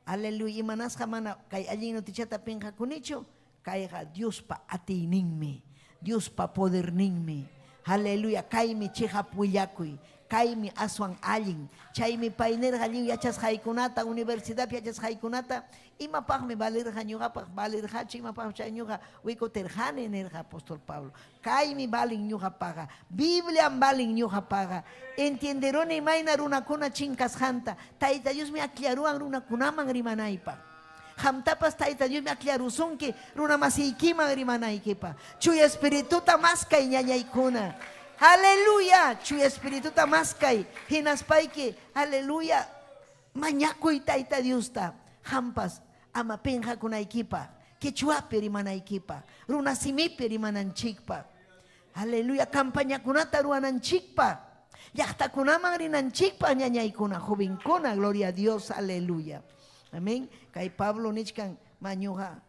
S6: Aleluya, imanasqa mana kay allin noticiata pinqakunichu? Kayqa Diospa atiyninmi, Diospa poderninmi. Aleluya, kaymi chiqap willakuy, kaymi aswan allin. Chaymi pay nirqa lliw yachasqaykunata, universidadpi yachasqaykunata, imapaqmi valirqa ñuqapaq, valirqachu imapaqmi chay ñuqa wikutirqani, nirqa apóstol Pablo. Kaymi valin ñuqapaqa, Bibliam valin ñuqapaqa. Entienderuni imayna runakuna chinkasqanta. Tayta Diosmi akllaruwan runakunaman rimanaypaq. Qamtapas Tayta Diosmi aklarusunki runamasiykiman rimanaykipaq. Chuya Espirituta maskay ñañaykuna. Aleluya! Chuya Espirituta maskay. Hinaspayki, aleluya, mañakuy Tayta Diosta. Qampas ama pinqakunaykipaq, quechuapi rimanaykipaq, runasimipi rimananchikpaq. Aleluya, campañakunata ruwananchikpaq, llaqtakunaman rinanchikpaq ñañaykuna, jovenkuna, gloria a Dios, aleluya. Amén. Kay Pablo nichkan, ma ñuqa,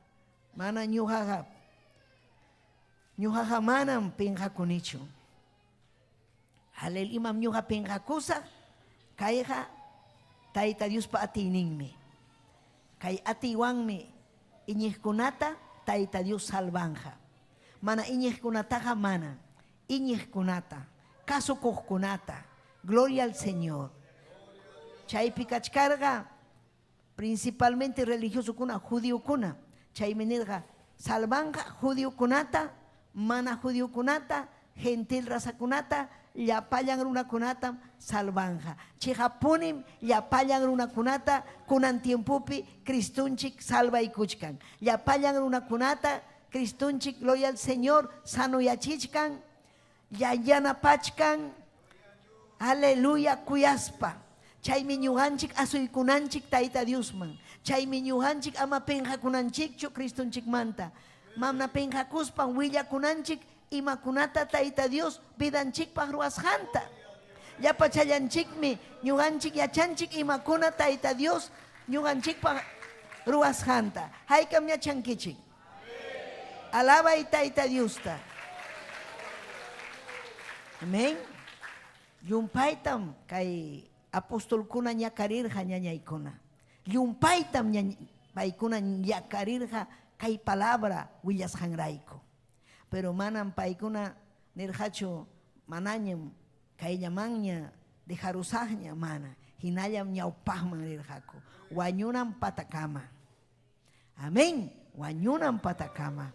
S6: mana ñuqaqa, ñuqaqa manam pinqakunichu. Aleluya, imam ñuqa pinqakusaq, kayqa Tayta Diospa atiyninmi. Kay atiywanmi iñiqkunata Tayta Dios salvanqa. Mana iñiqkunataqa mana. Iñiqkunata, kasukuqkunata. Gloria al Señor. Chaypi kachkarqa principalmente religiosokuna, judiokuna. Chaymi nirqa, salvanqa judiokunata, mana judiokunata, gentil razakunata, llapallan runakunatam salvanqa. Chiqappunim llapallan runakunata kunan tiempopi Cristonchik salvaykuchkan. Llapallan runakunata Cristonchik, gloria al Señor, sanoyachichkan, yanapachkan, aleluya, kuyaspa. Chaymi ñuqanchik asuykunanchik Tayta Diosman. Chaymi ñuqanchik ama pinqakunanchikchu Cristonchikmanta. Mana pinqakuspan willakunanchik imakunata Tayta Dios vidanchikpaq ruwasqanta. Llapachallanchikmi ñuqanchik yachanchik imakuna Tayta Dios ñuqanchikpaq ruwasqanta. Haykam yachankichik? Alabay Tayta Diosta. Amén. Llumpaytam kay apostolkuna ñakarirqa ñañaykuna. Llumpaytam paykuna ñakarirqa kay palabra willasqanrayku. Pero manam paykuna nirqachu manañam kayllamanña dejarusaqña, mana. Hinallam ñawpaqman rirqaku. Wañunan patakama. Amén. Wañunan patakama.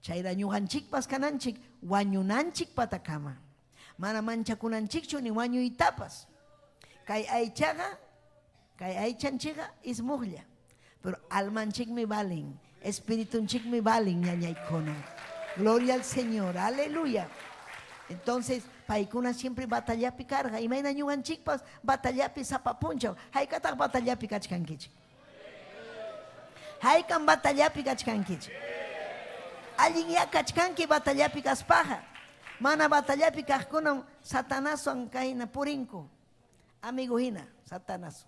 S6: Chayra ñuqanchikpas kananchik wañunanchik patakama. Mana manchakunanchikchu ni wañuytapas. Kay aychaqa, kay aychanchikqa ismuqlla. Pero almanchikmi valen, espiritunchikmi valen, ñañaykuna. Gloria al Señor, aleluya. Entonces, paykuna siempre batallapi karqa. Imayna ñuqanchikpas batallapi sapa punchaw. Haykataq batallapi kachkankichik? Haykam batallapi kachkankichik? Allinyá kachkanki batallapi kaspaqa. Mana batallapi kaqkunam Satanaswan kayna purinku. Amigo hina, Satanás.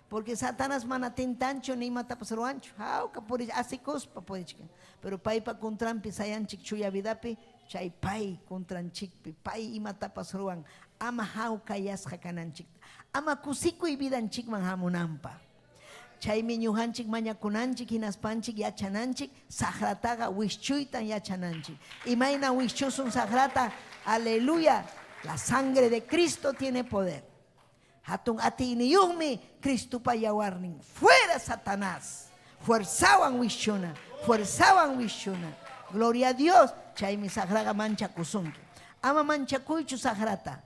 S6: Porque Satanás mana tintanchu ni imatapas ruwanchu. Hawka purich, asikuspa purichkan. Pero paypa contranpi sayanchik chuya vidapi, chay pay contranchikpi, pay imatapas ruwan. Ama hawkayasqa kananchikta. Ama kusikuy vidanchikman hamunanpaq. Chaymi ñuqanchik mañakunanchik hinaspanchik yachananchik saqrataqa wischuytan yachananchik. Imayna wischusun saqrata? Aleluya. La sangre de Cristo tiene poder. Hatun atiyniyuqmi Cristopa yawarnin. Fuera Satanás. Fuerzawan wischuna. Fuerzawan wischuna. Gloria a Dios. Chaymi saqraqa manchakusunki. Ama manchakuychu saqrata.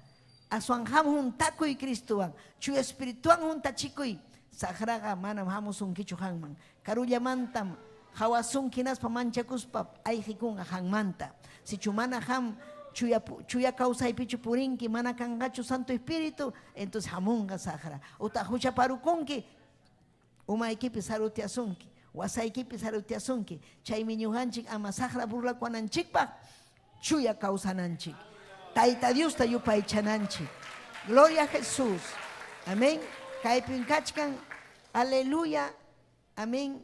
S6: Aswan qam juntakuy Cristowan. Chuya Espirituwan juntachikuy. Saqraqa manam hamusunkichu qanman. Karullamantam qawasunki hinaspa manchakuspa ayqikunqa qanmanta. Sichu mana qam chuya, chuya kawsaypichu purinki, mana kanqachu Santo Espíritu, entonces hamunqa saqra. Utaq huchaparukunki, umaykipi sarutiasunki, wasaykipi sarutiasunki. Chaymi ñuqanchik ama saqra burlakuwananchikpaq chuya kawsananchik. Tayta Diosta yupaychananchik. Gloria a Jesús. Amén. Kaypim kachkan. Aleluya. Amén.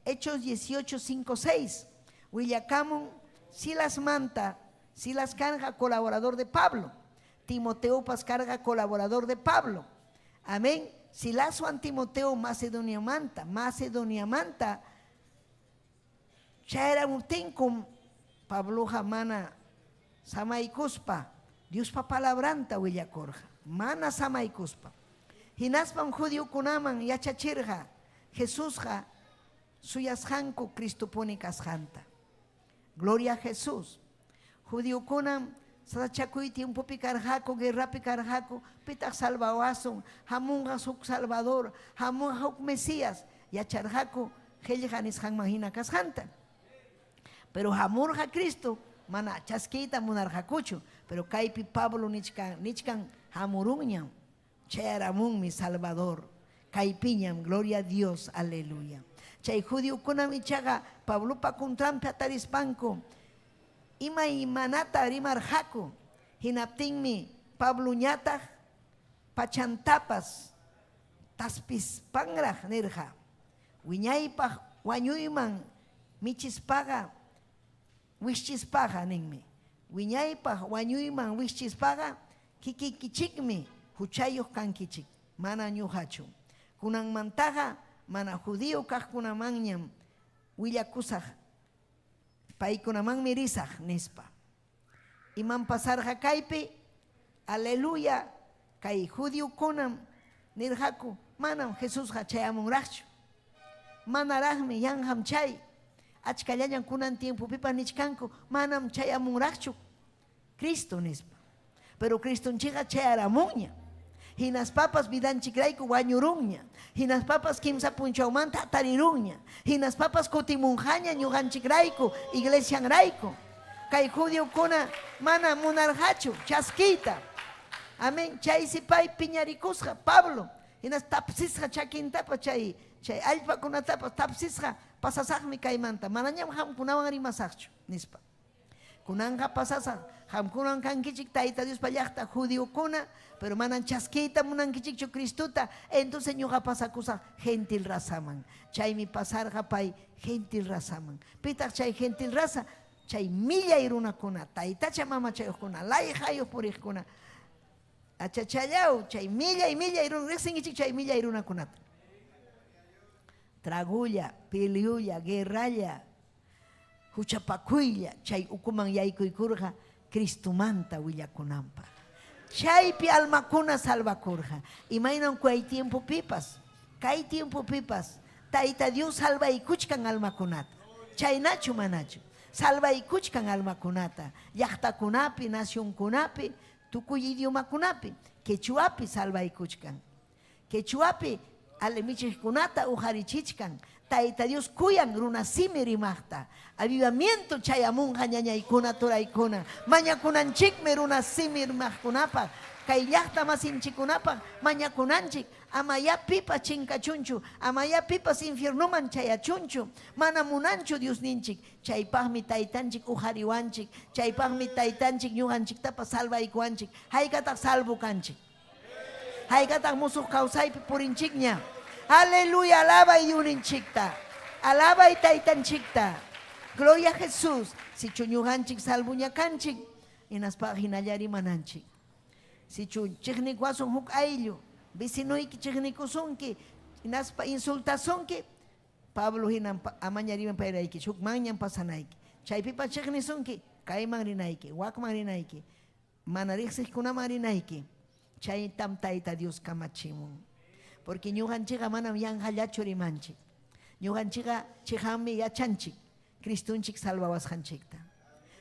S6: Hechos 18, 5, 6. Willakamun Silas manta, Silas karqa colaborador de Pablo. Timoteopas karqa colaborador de Pablo. Amén. Silaswan Timoteo Macedoniamanta, Macedoniamanta chayramuptinkum Pabloqa mana samaykuspa Diospa palabranta willakurqa, mana samaykuspa. Hinaspam judiokunaman yachachirqa Jesusqa suyasqanku Cristopuni kasqanta. Gloria a Jesús. Judiokunam sasachakuy tiempopi karqaku, guerrapi karqaku, pitaq salvawasun? Hamunqa huk Salvador, hamunqa huk Mesías. Yacharqaku qellqa nisqanman hina kasqanta. Pero hamurqa Cristo, mana chaskiyta munarqakuchu. Pero kaypi Pablo nichkan, nichkan hamurunñam, chayaramunmi Salvador. Kaypiñam, gloria a Dios, aleluya. Chay judiokunam ichaqa Pablopa contranpi hatarispanku imaymanata rimarqaku. Hinaptinmi Pabloñataq pachantapas taspispanraq nirqa, Wiñaypaq wañuyman michispaqa, wischispaqa ninmi. Wiñaypaq wañuyman wischispaqa kikikichikmi huchayuq kankichik, mana ñuqachu. Kunanmantaqa mana judío kaqkunamanñam willakusaq, paykunamanmi risaq, nispa. Imam pasarqa kaypi? Aleluya! Kay judiokunam nirqaku, Manam Jesusqa chayamunraqchu. Manaraqmi, yanqam chay. Achkallañam kunan tiempopipas nichkanku, Manam chayamunraqchu Cristo, nispa. Pero Cristonchikqa chayaramunña. Hinaspapas vidanchikrayku wañurunña. Hinaspapas kimsa punchawmanta hatarirunña. Hinaspapas kutimunqaña ñuqanchikrayku, iglesianrayku. Kay judiokuna mana munarqachu chaskiyta. Amén. Chaysi pay piñarikusqa, Pablo. Hinas tapsisqa chakintapas chay chay allpakunatapas tapsisqa, pasasaqmi kaymanta, manañam qamkunawan rimasaqchu, nispa. Kunanqa pasasaq, qamkunan kankichik Tayta Diospa llaqta judiokuna, pero manan chaskiyta munankichikchu Cristota, entonces ñuqa pasakusaq gentil razaman. Chaymi pasarqa pay gentil razaman. Pitaq chay gentil raza? Chay millay runakuna, taytacha mamachayuqkuna, layqayuq puriqkuna. Achachallaw, chay millay millay runa, riqsinkichik chay millay runakunata. Tragulla, peleolla, guerralla, huchapakuylla chay ukuman yaykuykurqa Cristomanta willakunanpaq. Chaypi almakuna salvakurqa. Imaynam kay tiempopipas, kay tiempopipas Tayta Dios salvaykuchkan almakunata. Chaynachu manachu? Salvaykuchkan almakunata llaqtakunapi, nacionkunapi, tukuy idiomakunapi, quechuapi salvaykuchkan. Quechuapi alimichiqkunata uqarichichkan. Tayta Dios kuyan runa simi rimaqta. Avivamiento chayamunqa ñañaykuna, turaykuna. Mañakunanchikmi runa simi rimaqkunapaq. Kay llaqta masinchikkunapaq mañakunanchik. Amayá pipas chinkachunchu. Amayá pipas infiernoman chayachunchu. Mana munanchu Diosninchik. Chaypaqmi Taytanchik uqariwanchik. Chaypaqmi Taytanchik ñuqanchiktapas salvaykuwanchik. Haykataq salvo kanchik? Haykataq musuq kawsaypi purinchikña? Aleluya, alabay Diosninchikta. Alabay Taytanchikta. Gloria a Jesús. Sichu ñuqanchik salvoña kanchik, hinaspaqa hinalla rimananchik. Sichu chiqnikuwasun huk ayllu, vecinoyki chiqnikusunki, hinaspa insultasunki, Pablo hinam amaña rimapayraykichu, hukmanñam pasanayki. Chaypipas chiqnisunki, kayman rinayki, wakman rinayki. Mana riqsiqkunaman rinayki, chaytam Tayta Dios kamachimun. Porque ñuqanchikqa manam yanqallachu rimanchik. Ñuqanchikqa chiqanmi yachanchik Cristonchik salvawasqanchikta.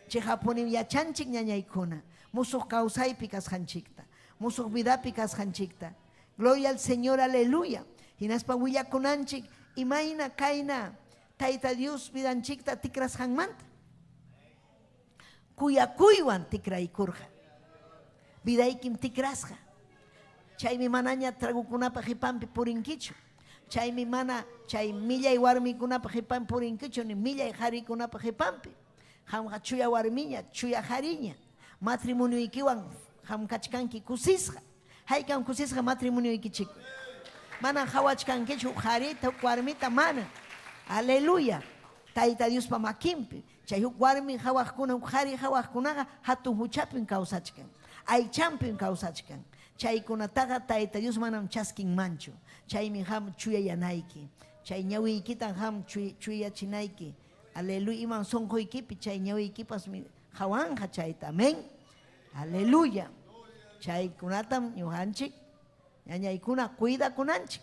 S6: Chiqapunim yachanchik ñañaykuna musuq kawsaypi kasqanchikta, musuq vidapi kasqanchikta. Gloria al Señor, aleluya. Hinaspa willakunanchik imayna kayna Tayta Dios vidanchikta tikrasqanmanta. Kuyakuywan tikraykurqa. Vidaykim tikrasqa. Chaymi manaña tragokunapa qipanpi purinkichu. Chaymi mana chay millay warmikunapa qipanpi purinkichu ni millay qarikunapa qipanpi. Qamqa chuya warmiña, chuya qariña. Matrimonioykiwan qam kachkanki kusisqa. Haykam kusisqa matrimonioykichik? Manam qawachkankichu huk qarita, huk warmita, mana. Aleluya. Tayta Diospa makinpi. Chay huk warmi qawaqkuna, huk qari qawaqkunaqa hatun huchapim kawsachkan. Aychanpim kawsachkan. Chaykunataqa Tayta Dios manam chaskinmanchu. Chaymi qam chuyayanayki. Chay ñawiykitam qam chuyachinayki. Aleluya. Imam sonqoykipi chay ñawiykipasmi qawanqa chayta. Amén. Aleluya. Chaykunatam ñuqanchik ñañaykuna cuidakunanchik.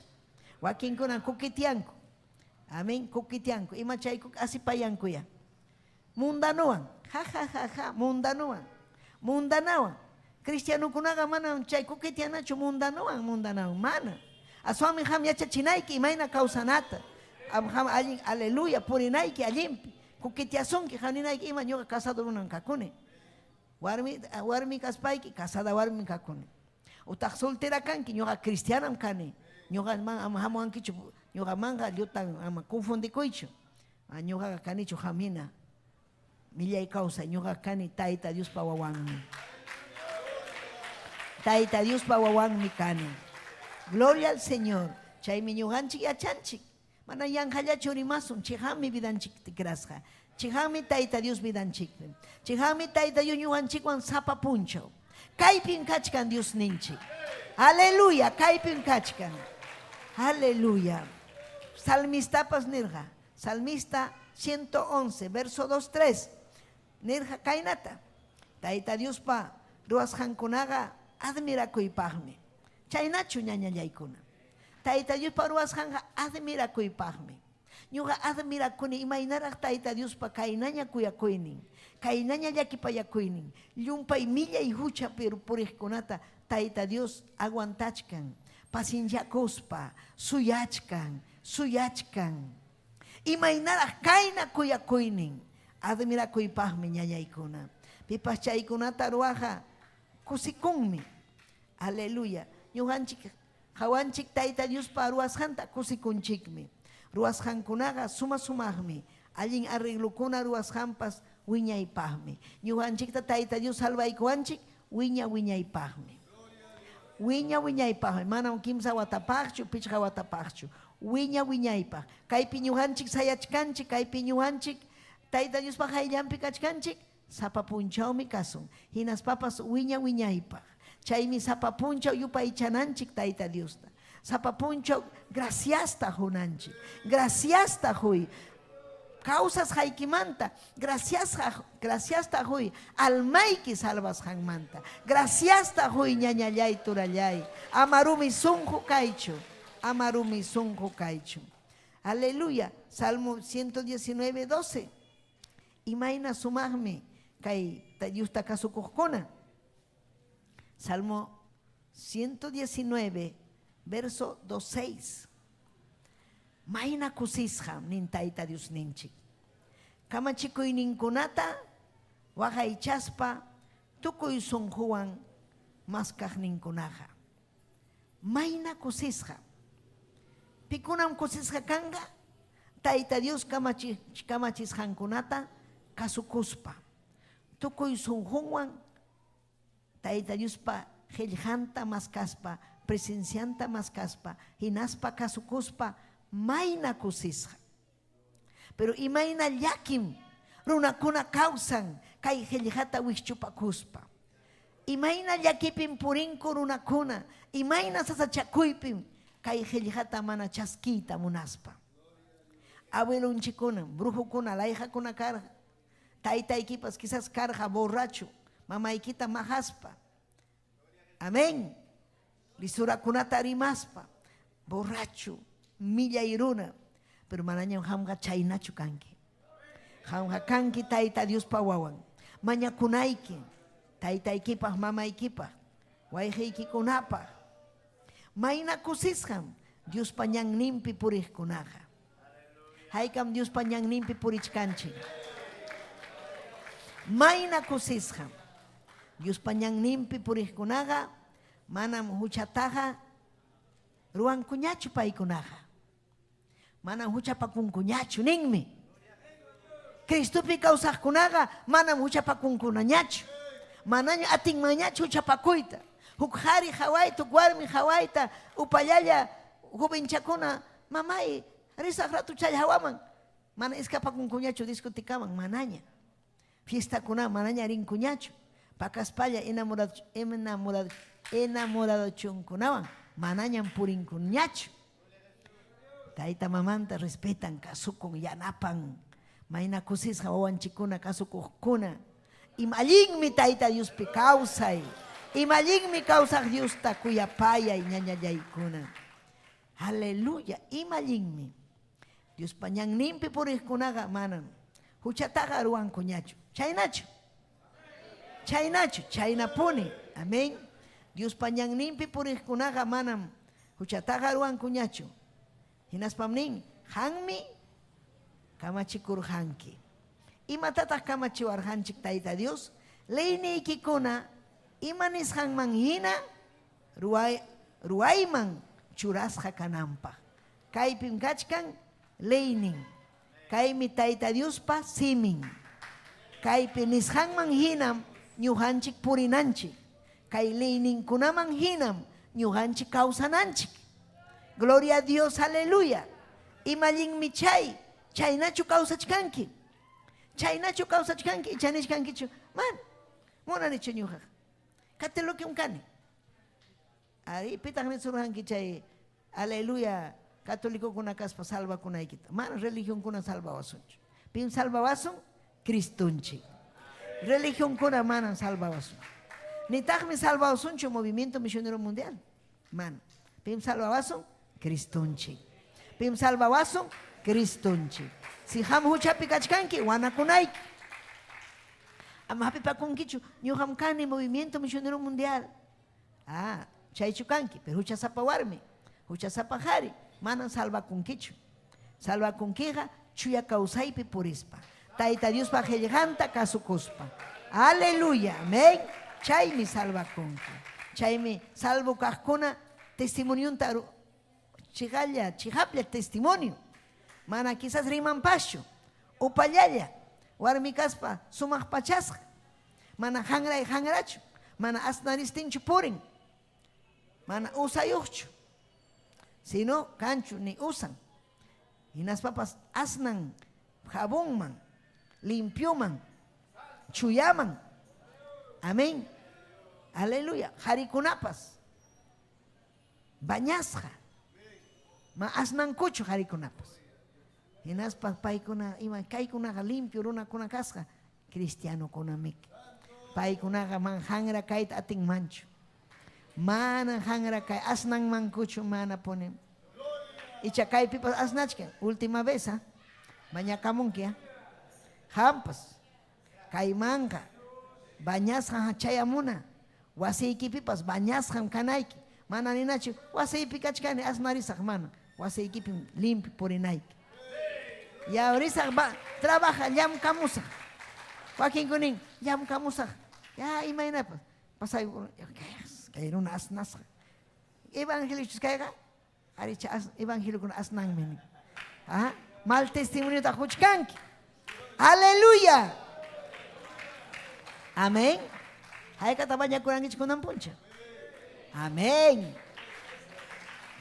S6: Wakinkunam kukitianku. Amén. Kukitianku. Ima chayku asipayankuya. Mundanowan. Ja, ja, ja, ja. Mundanowan. Mundanawan. Cristianokunaqa manam chay kukitianachu mundanowan, mundanawan. Mana. Aswanmi qam yachachinayki imayna kawsanata. Am qam allin, aleluya, purinayki allinpi. Kukitiasunki, qam ninayki ima ñuqa casado runam kakuni. Warmi, warmi kaspayki, casada warmim kakuni. Utaq soltera kanki, ñuqa cristianam kani. Ñuqa man ama hamuwankichu, ñuqamanqa llutan ama confundikuychu. Ñuqaqa kanichu qam hina. Millay kawsay, ñuqa kani Tayta Diospa wawanmi. Tayta Diospa wawanmi kani. Gloria al Señor. Chaymi ñuqanchik yachanchik. Mana yanqallachu rimasun, chiqanmi vidanchik tikrasqa. Chiqanmi Tayta Dios vidanchikpi. Chiqanmi Tayta Dios ñuqanchikwan sapa punchaw. Kaypim kachkan Diosninchik. Aleluya, kaypim kachkan. Aleluya. Salmistapas nirqa, Salmista 111, verso 2, 3. Nirqa kaynata, Tayta Diospa ruwasqankunaqa admirakuypaqmi. Chaynachu ñañallaykuna. Tayta Diospa ruwasqanqa admirakuypaqmi. Ñuqa admirakuni imaynaraq Tayta Diospa kaynaña kuyakuynin, kaynaña llakipayakuynin, llumpay millay hucha puriqkunata Tayta Dios aguantachkan, pacienciakuspa, suyachkan, suyachkan. Imaynaraq kayna kuyakuynin, admirakuypaqmi ñañaykuna. Pipas chaykunata ruwaqa kusikunmi. Aleluya. Ñuqanchik qawanchik Tayta Diospa ruwasqanta kusikunchikmi. Ruwasqankunaqa suma-sumaqmi. Allin arreglokuna ruwasqanpas wiñaypaqmi. Ñuqanchikta Tayta Dios salvaykuwanchik wiña-wiñaypaqmi. Wiña-wiñaypaqmi. Manam kimsa watapaqchu, pichqa watapaqchu. Wiña-wiñaypaq. Kaypi ñuqanchik sayachkanchik, kaypi ñuqanchik Tayta Diospa qayllanpi kachkanchik, sapa punchawmi kasun. Hinaspapas wiña-wiñaypaq. Chaymi sapa punchaw yupaychananchik Tayta Diosta. Sapa punchaw graciasta qunanchik. Graciasta quy. Kawsasqaykimanta graciasqa graciasta quy almayki salvasqanmanta. Graciasta quy ñañallay turallay. Ama rumi sunqu kaychu. Ama rumi sunqu kaychu. Aleluya. Salmo 119, 12. Imayna sumaqmi kay Diosta kasukuqkuna. Salmo 119, verso 26. Mayna kusisqam nin Tayta Diosninchik. Kamachikuyninkunata waqaychaspa tukuy sunquwan maskaqninkunaqa. Mayna kusisqa. Pikunam kusisqa kanqa? Tayta Dios kamachisqankunata kasukuspa, tukuy sunqunwan Tayta Diospa qellqanta maskaspa, presencianta maskaspa, hinaspa kasukuspa mayna kusisqa. Pero imayna llakim runakuna kawsan kay qellqata wikchupakuspa. Imayna llakipim purinku runakuna, imayna sasachakuypim kay qellqata mana chaskiyta munaspa. Abuelonchikuna, brujokuna, layqakuna karqa. Taytaykipas quizás karqa borracho, mamaykita maqaspa. Amén. Lisurakunata rimaspa, borracho, millay runa. Pero manañam qamqa chaynachu kanki. Qamqa kanki Tayta Diospa wawan. Mañakunayki taytaykipaq, mamaykipaq, wayqiykikunapaq. Mayna kusisqam Diospa ñanninpi puriqkunaqa. Haykam Diospa ñanninpi purichkanchik. Mayna kusisqam Diospa ñanninpi puriqkunaqa, manam huchataqa ruwankuñachu paykunaqa. Manam huchapakunkuñachu ninmi. Cristopi kawsaqkunaqa manam huchapakunkunañachu. Manaña atinmanñachu huchapakuyta. Huk qari qawayta, huk warmi qawayta, upallalla Jovenchakuna, mamay, risaq rato chay hawaman. Mana escapakunkuñachu discotecaman, manaña. Fiestakuna manaña rinkuñachu. Pakaspalla enamorado, enamorado, enamoradochunkunawan manañam purinkuñachu. Tayta mamanta respetan, kasukun, yanapan. Mayna kusisqa wawanchikkuna kasukuqkuna. Ima allinmi Tayta Diospi kawsay. Ima allinmi kawsaq Diosta kuyapayay ñañallaykuna. Aleluya, ima allinmi. Diospa ñanninpi puriqkunaqa manam huchataqa ruwankuñachu. Chaynachu? Chaynachu? Chaynapuni. Amén. Diospa ñanninpi puriqkunaqa manam huchataqa ruwankuñachu. Hinaspam nin, Qanmi kamachikurqanki. Imatataq kamachiwarqanchik Tayta Dios? Leyniykikuna ima nisqanman hina ruway, ruwayman churasqa kananpaq. Kaypim kachkan leynin. Kaymi Tayta Diospa simin. Kaypi nisqanman hinam ñuqanchik purinanchik. Kay leyninkunaman hinam ñuqanchik kawsananchik. Gloria a Dios, aleluya. Ima allinmi chay, chaynachu kawsachkanki? Chaynachu kawsachkanki icha nichkankichu? Mana, munanichu ñuqaqa. Catolikom kani. Ari, pitaq nisurqanki chay aleluya católicokuna kaspa salvakunaykita? Mana religionkuna salvawasunchu. Pim salvawasun? Cristonchik. Religionkuna manam salvawasun. Nitaqmi salvawasunchu Movimiento Misionero Mundial. Mana. Pim salvawasun? Cristonchik. Pim salvawasun? Cristonchik. Si qam huchapi kachkanki, wanakunayki. Ama hapipakunkichu, ñuqam kani Movimiento Misionero Mundial. Ah, chaychu kanki, pero huchasapa warmi, huchasapa qhari, manam salvakunkichu. Salvakunkiqa chuya kawsaypi purispa, Tayta Diospa qellqanta kasukuspa. Aleluya, amén. Chaymi salvakunki. Chaymi salvo kaqkuna testimonionta chiqalla, chiqaplla testimonio. Mana quizás rimanpaschu, upallalla, warmi kaspa sumaq pachasqa. Mana hanray hanrachu, mana asnaristinchu purin, mana usayuqchu, sino kanchu ni usan. Hinaspapas asnan jabonman, limpioman, chuyaman. Amén. Aleluya. Qarikunapas bañasqa. Ma asnankuchu qarikunapas. Hinaspa paykuna ima kaykunaqa limpio runakuna kasqa cristianokunamiki. Paykunaqa man hanra kayta atinmanchu. Mana hanra kay asnanmankuchu mana punim. Icha kaypipas asnachkan. Última vez, ¿ah? Mañakamunki, ¿ah? Qampas kaymanqa bañasqa chayamuna. Wasiykipipas bañasqam kanayki. Mana ninachu wasiypi kachkani asnarisaq mana. Wasiykipim limpio purinayki. Ya risaq ba trabaja llamkamusaq. Wakinkunin llamkamusaq. Ya imaynapas pasay kay runa asnasqa. Evangeliochus kayqa aricha as, evangeliokuna asnanmi nin. Ah, mal testimoniota quchkanki. Aleluya. Amén. Haykata bañakurankichik kunan puncha. Amén.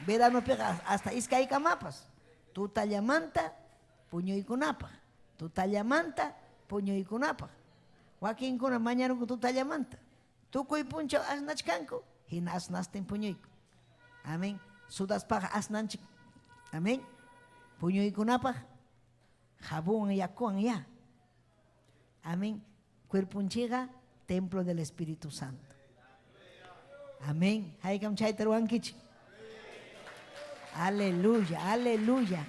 S6: Veranopiqa hasta iskaykamapas. Tutallamanta puñuykunapaq. Tutallamanta puñuykunapaq. Wakinkuna mañarunku tutallamanta. Tukuy punchaw asnachkanku, hina asnastin puñuyku. Amén. Sudaspaqa asnanchik. Amén. Puñuykunapaq jabonwan yakuwan ya. Amén. Cuerponchikqa templo del Espíritu Santo. Amén. Haykam chayta ruwankichik. Aleluya, aleluya.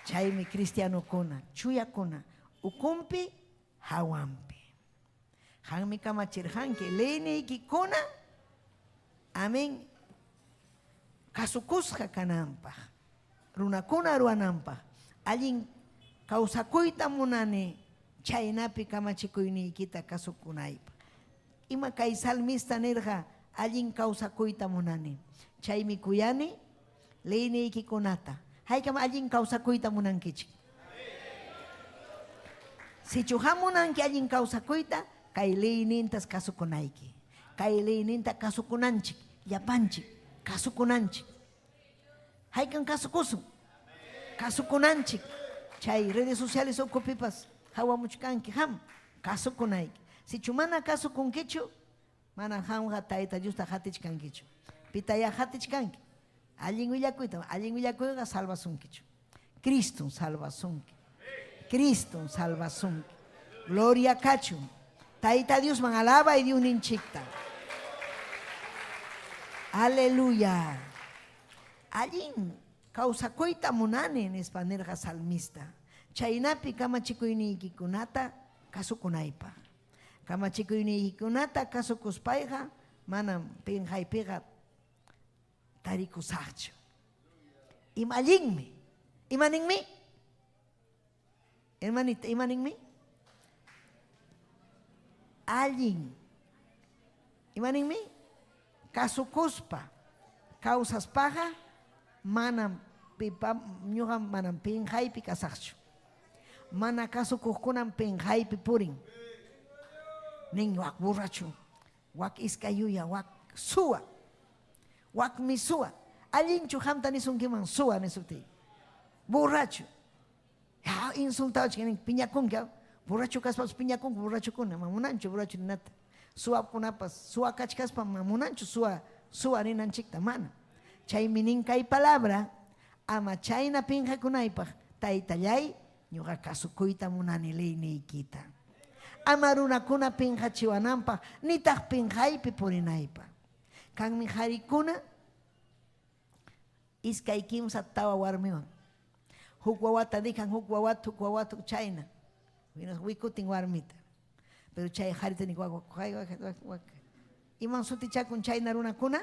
S6: Chaymi cristianokuna, chuyakuna, ukunpi, hawanpi. Qanmi kamachirqanki leyniykikuna, amén, kasukusqa kananpaq, runakuna ruwananpaq, allin kawsakuyta munani, chaynapi kamachikuyniykita kasukunaypaq. Ima kay salmista nirqa, allin kawsakuyta munani, chaymi kuyani leyniykikunata. Haykam allin kawsakuyta munankichik? Sichu qam munanki allin kawsakuyta, kay leynintas kasukunayki. Kay leyninta kasukunanchik, llapanchik kasukunanchik. Haykam kasukusun? Kasukunanchik. Chay redes sociales ukupipas hawamuchkanki ham kasukunayki. Sichu mana kasukunkichu, mana hamqa Tayta Diosta hatichkankichu. Pitayá hatichkanki? Allin willakuyta, allin willakuyqa salvasunkichu. Cristom salvasunki. Cristom salvasunki. Gloria kachun. Tayta Diosman alabay Diosninchikta. Aleluya. Allin kawsakuyta munani nispa nirqa salmista. Chaynapi kamachikuyniykikunata kasukunaypaq. Kamachikuyniykikunata kasukuspayqa manam pinqaypiqa tarikusaqchu. Ima allinmi? Ima ninmi? Hermanita, ima ninmi? Allin. Ima ninmi? Kasukuspa kawsaspaqa manam pipa ñuqa manam pinqaypi kasaqchu. Mana kasukuqkunam pinqaypi purin. Nin wak borracho, wak iskay yuya, wak suwa. Wakmi suwa. Allinchu qamta nisunkiman suwa nisuptiy. Borracho. Ya insultawachkan piñakunki. Borracho kaspapas piñakunku borrachokuna. Ma munanchu borracho ninata. Suwakunapas suwa kachkaspa ma munanchu suwa suwa ninanchikta mana. Chaymi nin kay palabra ama chayna pinqakunaypaq taytallay ñuqa kasukuyta munani leyniykita. Ama runakuna pinqachiwananpaq nitaq pinqaypi purinaypaq. Kanmi qarikuna iskay kimsa tawa warmiwan. Huk wawata dijan, huk wawata, huk wawata, chayna. Wikutin warmita. Pero chay qarita ni wak wak wak wak. Iman sutichakun chayna runakuna?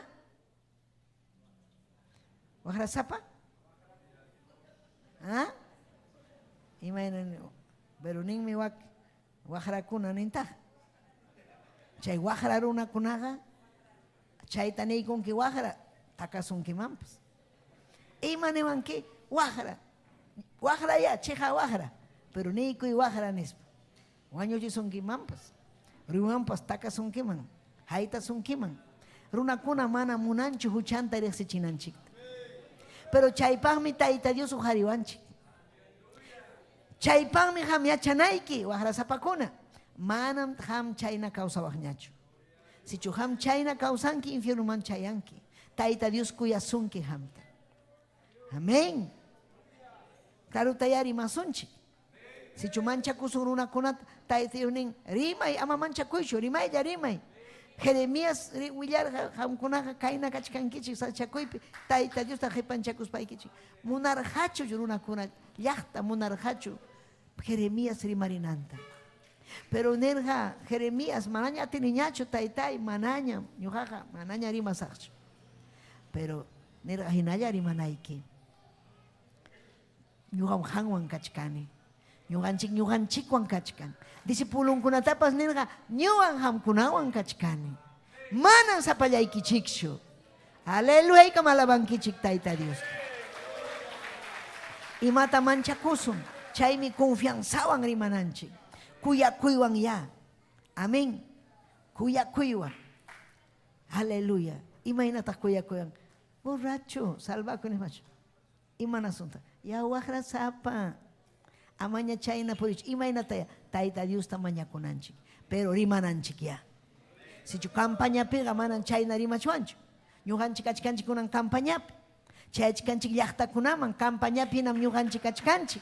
S6: Waqrasapa? ¿Ah? Imayna pero ninmi wak waqrakuna nintaq. Chay waqra runakunaqa chayta niykunki waqra takasunkimanpas. Ima niwanki waqra. Waqra ya, chiqa waqra. Pero niykuy waqra nispa. Wañuchisunkimanpas. Ruwanpas takasunkiman. Haytasunkiman. Runakuna mana munanchu huchanta riqsichinanchikta. Pero chaypaqmi Tayta Dios uqariwanchik. Chaypaqmi qam yachanayki waqrasapakuna. Manam qam chayna kawsawaqñachu. Sichu qam chayna kawsanki infiernoman chayanki. Tayta Dios kuyasunki qamta. Amén. Karutayá rimasunchik. Sichu manchakusun runakunata Tayta Dios nin, rimay, ama manchakuychu, rimaylla rimay. Jeremías willarqa qamkunaqa kayna kachkankichik sachakuypi Tayta Diosta qipanchakuspaykichik. Munarqachu runakuna llaqta munarqachu Jeremías rimarinanta. Pero nirqa Jeremías manaña atiniñachu taytay, manaña ñuqaqa manaña rimasaqchu. Pero nirqa hinalla rimanayki. Ñuqam qanwan kachkani. Ñuqanchik ñuqanchikwan kachkan. Discipulunkunatapas nirqa ñuqam qamkunawan kachkani. Manam sapallaykichikchu. Aleluya, alabankichik Tayta Dios. Imata manchakusun, chaymi confianzawan rimananchik. Kuyakuywan ya. Amén. Kuyakuywan. Aleluya. Imaynataq kuyakuywan? Borracho, salvakuy nispachu. Imanasunta? Ya waqrasapa. Amaña chayna purichu. Imaynata Tayta Diosta mañakunanchik. Pero rimananchik ya. Sichu campañapiqa manan chayna rimachwanchu. Ñuqanchik kachkanchik kunan campañapi. Chayachkanchik llaqtakunaman campañapi hinam ñuqanchik kachkanchik.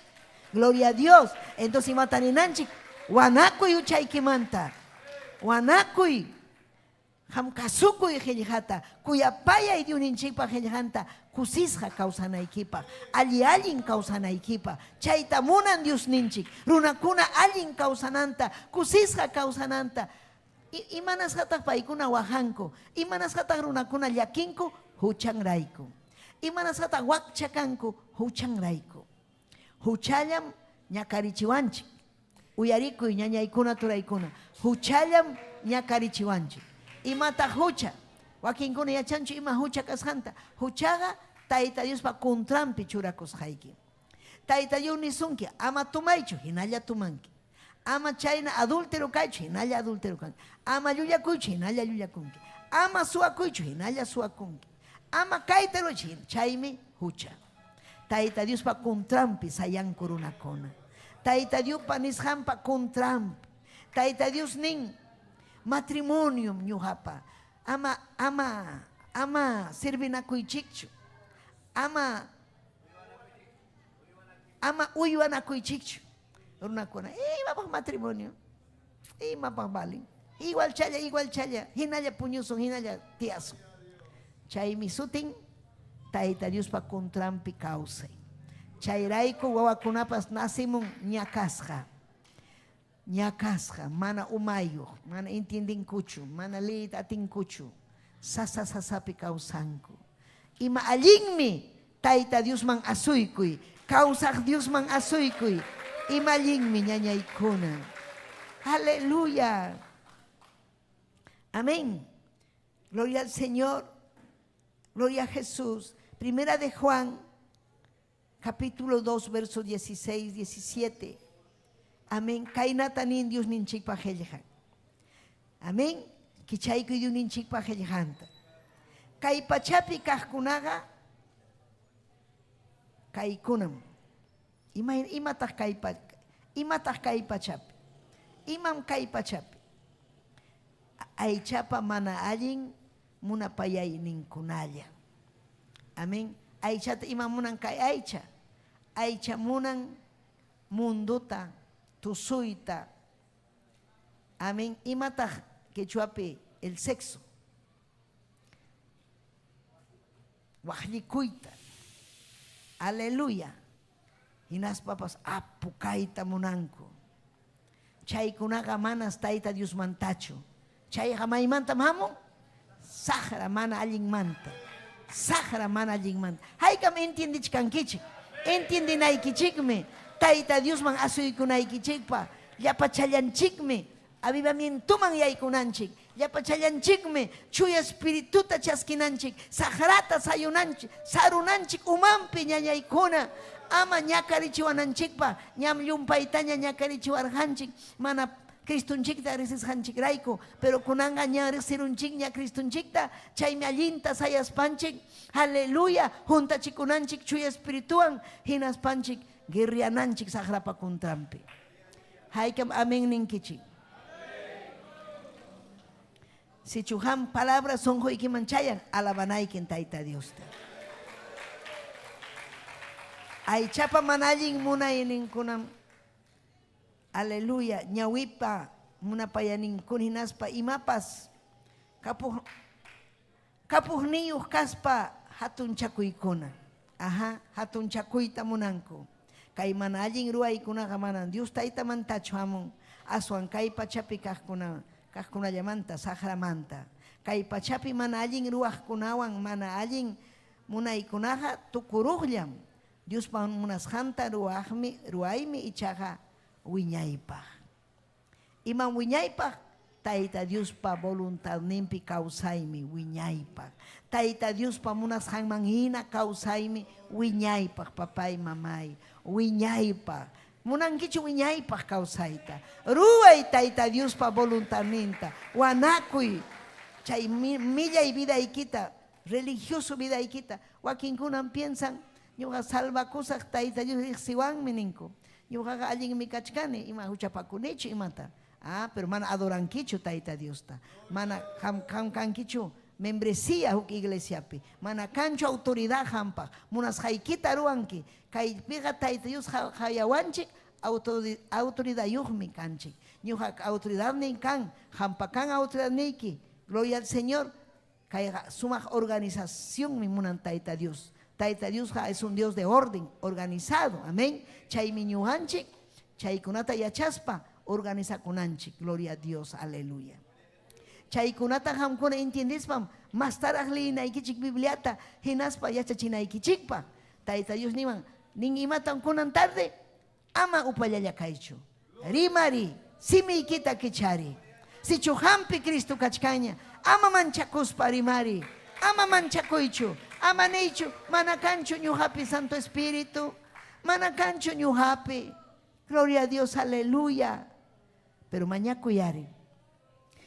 S6: Gloria a Dios. Entonces imata ninanchik? Wanakuy huchaykimanta. Wanakuy. Qam kasukuy qillqata, kuyapayay Diosninchikpa qillqanta kusisqa kawsanaykipaq, alli allin kawsanaykipaq. Chayta munan Diosninchik, runakuna allin kawsananta, kusisqa kawsananta. Imanasqataq paykuna waqanku? Imanasqataq runakuna llakinku? Huchanrayku. Imanasqataq wakcha kanku? Huchanrayku. Huchallam ñakarichiwanchik. Uyarikuy ñañaykuna turaykuna. Huchallam ñakarichiwanchik. Imataq hucha? Wakinkuna yachanchu ima hucha kasqanta. Huchaqa Tayta Diospa contranpi churakusqayki. Tayta Dios nisunki, ama tumaychu, hinalla tumanki. Ama chayna adúltero kaychu, hinalla adúltero kanki. Ama llullakuychu, hinalla llullakunki. Ama suwakuychu, hinalla suwakunki. Ama kayta ruwaychik. Chaymi hucha. Tayta Diospa contranpi sayanku runakuna. Tayta Diospa nisqanpa contranpi. Tayta Dios nin, matrimoniom ñuqapa. Ama, ama, ama servinakuychikchu. Ama, ama uywanakuychikchu. Runakuna, imapaq matrimonio? Imapaq valin? Igual challa, igual challa, hinalla puñusun, hinalla tiyasun. Chaymi sutin Tayta Diospa contranpi kawsay. Chayrayku wawakunapas nacimun ñakasqa. Ñakasqa, mana umayuq, mana entiendenkuchu, mana liyta atinkuchu, sasa sasapi kawsanku. Ima allinmi Tayta Diosman asuykuy, kawsaq Diosman asuykuy, ima allinmi ñañaykuna. Aleluya. Amén. Gloria al Señor. Gloria a Jesús. Primera de Juan, capítulo 2, verso 16, 17. Amén. Kaynata nin Diosninchikpa qillqan. Amén. Kichaykuy Diosninchikpa qillqanta. Kay pachapi kaqkunaqa kaykunam. Ima, imataq kay imataq kay pachapi? Imam kay pachapi? Aychapa mana allin munapayayninkunalla. Amén. Aychata ima munan kay aycha? Aycha munan mundota, tusuyta. Amén. Imataq quechuapi el sexo? Waqllikuyta. Aleluya. Hinaspapas apu kayta munanku. Chaykunaqa manas Tayta Diosmantachu. Chayqa maymantam hamun? Saqra mana allinmanta. Saqra mana allinmanta. Haykam entiendechkankichik? Entiendenaykichikmi Tayta Diosman asuykunaykichikpa llapachallanchikmi avivamientoman yaykunanchik. Llapachallanchikmi Chuya Espirituta chaskinanchik, saqrata sayunanchik, sarunanchik umanpi ñañaykuna ama ñakarichiwananchikpa. Ñam llumpaytaña ñakarichiwarqanchik mana Cristonchikta riqsisqanchikrayku, pero kunanqa ña riqsirunchikña Cristonchikta, chaymi allinta sayaspanchik, aleluya, juntachikunanchik Chuya Espirituwan hinaspanchik guerreananchik saqrapa contranpi. Haykam amén ninkichik? Sichu qam palabra sunquykiman chayan, alabanaykin Tayta Diosta. Aychapa mana allin munayninkunam, aleluya, ñawipa munapayaninkuna hinaspa imapas kapuq kapuqniyuq kaspa hatunchakuykuna. Aha, hatunchakuyta munanku. Kay mana allin ruwaykunaqa manan Dios Taytamantachu hamun, aswan kay pachapi kaqkuna kaqkunallamanta, saqramanta. Kay pachapi mana allin ruwaqkunawan mana allin munaykunaqa tukuruqllam. Diospa munasqanta ruwaqmi ruwaymi ichaqa wiñaypaq. Imam wiñaypaq? Tayta Diospa voluntadninpi kawsaymi wiñaypaq. Tayta Diospa munasqanman hina kawsaymi wiñaypaq, papay, mamay, wiñaypaq. Munankichu wiñaypaq kawsayta? Ruway Tayta Diospa voluntadninta. Wanakuy chay millay vidaykita, religioso vidaykita. Wakinkunam piensan, ñuqa salvakusaq Tayta Dios riqsiwanmi ninku. Ñuqaqa allinmi kachkani, ima huchapakunichu imata. Ah, pero mana adorankichu Tayta Diosta. Mana qam qam kankichu membresía huk iglesiapi. Mana kanchu autoridad qampaq. Munasqaykita ruwanki. Kaypiqa Tayta Dios qayawanchik autoridayuqmi kanchik. Ñuqa autoridadnin kan, qampa kan autoridadniyki. Gloria al Señor. Kayqa sumaq organizacionmi munan Tayta Dios. Tayta Diosqa es un Dios de orden, organizado. Amén. Chaymi ñuqanchik chaykunata yachaspa organizakunanchik. Gloria a Dios. Aleluya. Chaykunata qamkuna entiendespam mastaraq leyinaykichik Bibliata hinaspa yachachinaykichikpaq. Tayta Dios niwan, nin imatam kunan tarde ama upallalla kaychu. Rimari, simiykita kichari. Sichu qampi Cristo kachkanña, ama manchakuspa rimari. Ama manchakuychu, ama niychu, mana kanchu ñuqapi Santo Espíritu, mana kanchu ñuqapi. Gloria a Dios, aleluya. Pero mañakuy ari.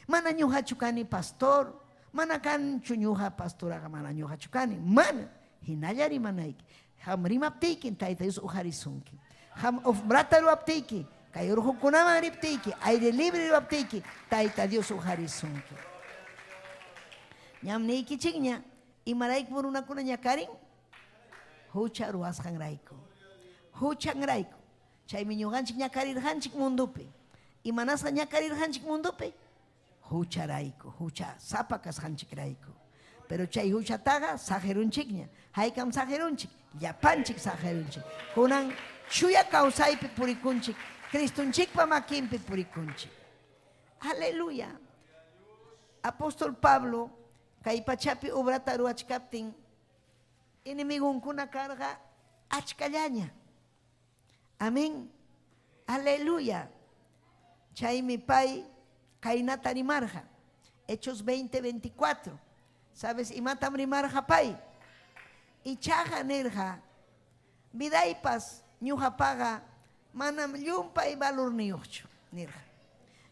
S6: Mana ñuqachu kani pastor, Mana kanchu ñuqa pastoraqa mana ñuqachu kani. Mana. Hinalla rimanayki. Qam rimaptiykim Tayta Dios uqarisunki. Qam ofrata ruwaptiyki, kay urqukunaman riptiyki, aire libre ruwaptiyki, Tayta Dios uqarisunki. Ñam niykichikña, imaraykum runakuna ñakarin? Hucha ruwasqanrayku. Huchanrayku. Chaymi ñuqanchik ñakarirqanchik mundopi. Imanasqa ñakarirqanchik mundopi? Hucharayku, hucha sapa kasqanchikrayku. Pero chay huchataqa saqirunchikña. Haykam saqirunchik? Llapanchik saqirunchik. Kunan chuya kawsaypi purikunchik, Cristonchikpa makinpi purikunchik. Aleluya. Apóstol Pablo kay pachapi obrata ruwachkaptin enemigonkuna karqa achkallaña. Amén. Aleluya. Chaymi pay kaynata rimarqa. Hechos 20, 24. ¿Sabes imatam rimarqa pay? Ichaqa nirqa, vidaypas ñuqapaqa manam llumpay valorniyuqchu, nirqa.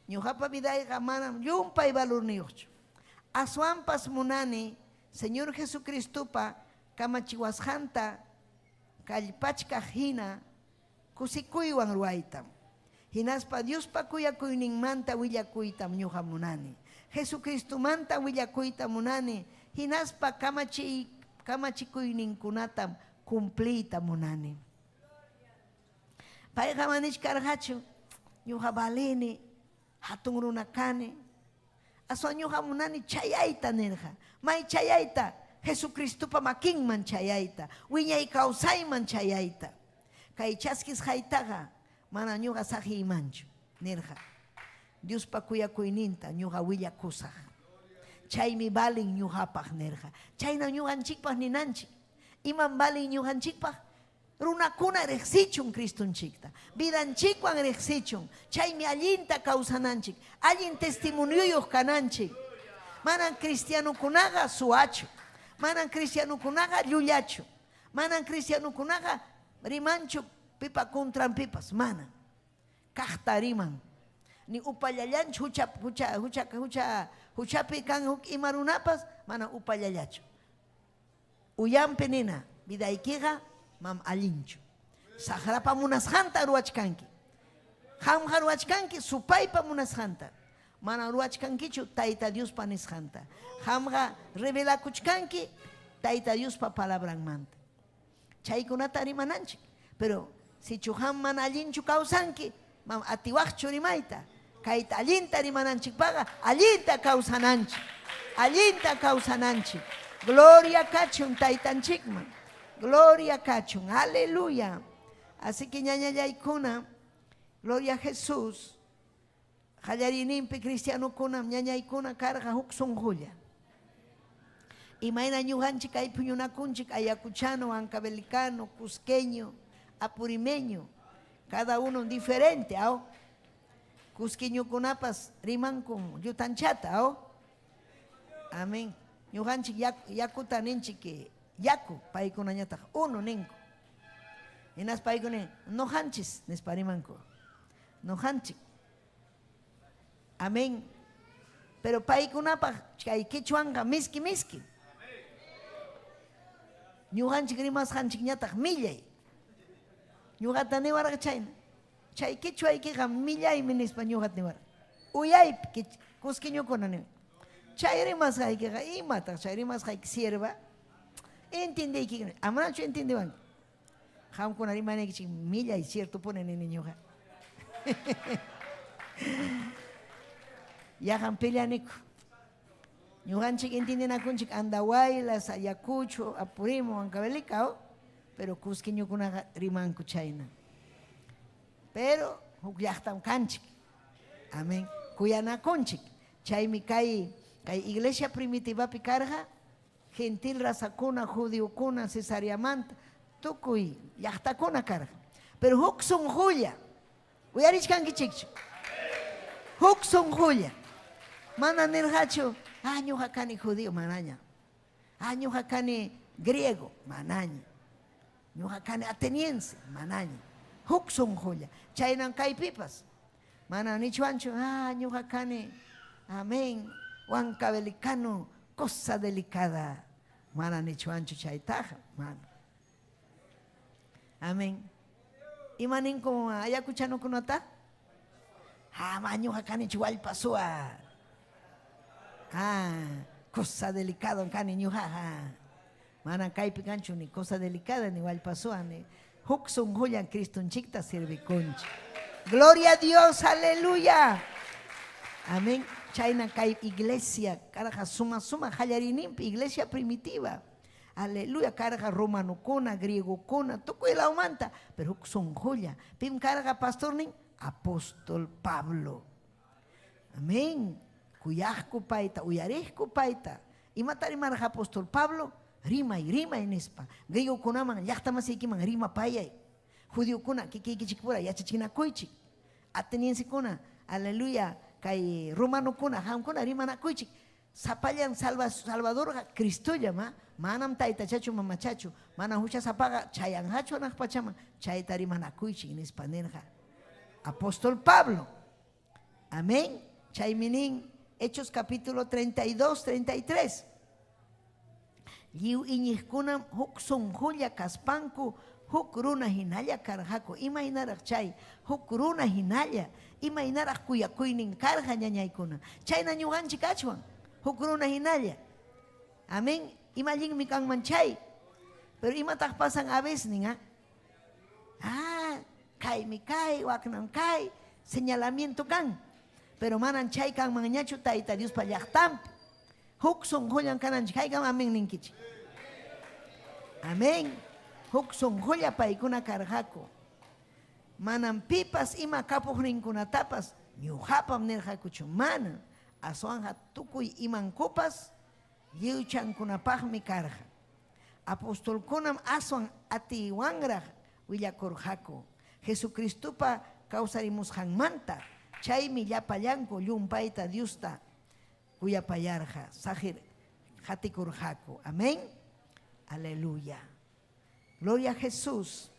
S6: Ñuqapa vidayqa manam llumpay valorniyuqchu. Aswanpas munani Señor Jesucristopa kamachiwasqanta kallpachkaq hina kusikuywan ruwaytam. Hinaspa Diospa kuyakuyninmanta willakuytam ñuqa munani. Jesucristomanta willakuyta munani, hinaspa kamachiy kamachikuyninkunatam cumpliyta munani. Payqa manichkarqachu, ñuqa valini, hatun runa kani, aswan ñuqa munani chayayta nirqa. May chayayta? Jesucristopa makinman chayayta, wiñay kawsayman chayayta. Kay chaskisqaytaqa mana ñuqa saqiymanchu nirqa. Diospa kuyakuyninta ñuqa willakusaq. Chaymi valin ñuqapaq nirqa. Chayna ñuqanchikpaq ninanchik. Imam valin ñuqanchikpaq? Runakuna riqsichun Cristonchikta, vidanchikwan riqsichun. Chaymi allinta kawsananchik, allin testimonioyuq kananchik. Manam cristianokunaqa suwachu, manam cristianokunaqa llullachu, manam cristianokunaqa rimanchu pipa contranpipas, mana. Kaqta riman. Ni upallallanchu hucha hucha hucha hucha huchapi kan huk ima runapas, mana upallallachu. Uyanpi nina, vidaykiqa mam allinchu. Saqrapa munasqanta ruwachkanki. Qamqa ruwachkanki supaypa munasqanta. Manam ruwachkankichu Tayta Diospa nisqanta. Qamqa revelakuchkanki Tayta Diospa palabranmanta. Chaykunata rimananchik. Pero sichu qam mana allinchu kawsanki, mam atiwaqchu rimayta. Kayta allinta rimananchikpaqa allinta kawsananchik. Allinta kawsananchik. Gloria kachun Taytanchikman. Gloria kachun. Aleluya. Así que ñañallaykuna, gloria a Jesús. Qallariyninpi cristianokunam ñañaykuna karqa huk sunqulla. Imayna ñuqanchik kay puñunakunchik ayacuchano, ancabelicano, cusqueño, apurimeño, cada uno diferente, aw? Cusqueñokunapas rimankum llutanchata, aw? Amén. Ñuqanchik yakuta ninchik yaku, paykunañataq unu ninku. Hinaspa paykuna noqanchis nispa rimanku. Noqanchik. Amén. Pero paykunapaq chay quechuanqa miski miski. Ñuqanchik rimasqanchikñataq millay. Ñuqata niwarqa chayna. Chay quechuaykiqa millaymi nispa ñuqata niwarqa. Uyaypi cusqueñokuna niwan. Chay rimasqaykiqa imataq chay rimasqayki sierva? Entiendeyki. Amanachu entiendewanki? Qamkuna rimanaykichik millay ciertopuni nini ñuqa. Yaqam peleaniku. Ñuqanchik entiendenakunchik Andahuaylas, Ayacucho, Apurimo, Huancavelica, oh? Pero cusqueñokunaqa rimanku chayna. Pero huk llaqtam kanchik. Amén. Kuyanakunchik. Chaymi kay kay iglesia primitivapi karqa Gentil razakuna, judiokuna, Cesareamanta, tukuy llaqtakuna karqa. Pero huk sunqulla, uyarichkankichikchu? Huk sunqulla. Mana nirqachu, ah, ñuqa kani judío, manaña. Ah, ñuqa kani griego, manaña. Ñuqa kani ateniense, manaña. Huk sunqulla. Chaynan kaypipas. Mana nichwanchu, ah, ñuqa kani, amén, huancavelicano, Cosa delicada. Mana nichwanchu chaytaqa, mana. Amén. Ima ninku ayacuchanukunata? Ah, ma ñuqa kanichu wallpa suwa. Ah, cosa delicado kani ñuqaqa. Mana kaypi kanchu ni cosa delicada ni wallpa suwa ni huk sunqullan Cristonchikta servikunchik. Gloria a Dios, aleluya. Amén. Chayna kay iglesia karqa suma suma qallariyninpi iglesia primitiva. Aleluya, karqa romanokuna, griegokuna, tukuy lawmanta, pero huk sunqulla. Pim karqa pastornin? Apóstol Pablo. Amén. Kuyaqku payta, uyariqku payta. Imata rimarqa apóstol Pablo? Rimay, rimay nispa. Griegokunaman, llaqtamasiykiman rimapayay. Judiokuna, kikiykichikpura yachachinakuychik. Ateniensekuna, aleluya, kay romanokuna, qamkuna rimanakuychik. Sapallan salva, Salvadorqa Cristollam, ah. Manam taytachachu mamachachu, mana huchasapaqa chayanqachu hanaq pachaman, chayta rimanakuychik nispa nirqa apóstol Pablo. Amén. Chaymi nin Hechos capítulo 32, 33. Lliw iñiqkunam huk sunqulla kaspanku huk runa hinalla karqaku. Imaynaraq chay huk runa hinalla? Imaynaraq kuyakuynin karqa ñañaykuna? Chayna ñuqanchik kachwan huk runa hinalla. Amén. Ima allinmi kanman chay. Pero imataq pasan a veces ah? Ah, kaymi kay, waknam kay, señalamiento kan. Pero manan chay kanmanñachu Tayta Diospa llaqtanpi. Huk sunqullan kananchik. Haykam amén ninkichik. Amén. Huk sunqulla paykuna karqaku. Manam pipas ima kapuqninkunatapas ñuqapam nirqakuchu. Manam. Aswanqa tukuy imankupas lliwchankunapaqmi karqa. Apostolkunam aswan atiywanraq willakurqaku Jesucristopa kawsarimusqanmanta, chaymi llapallanku llumpayta Diosta kuyapayarqa, saqir qatikurqaku. Amén. Aleluya. Gloria a Jesús.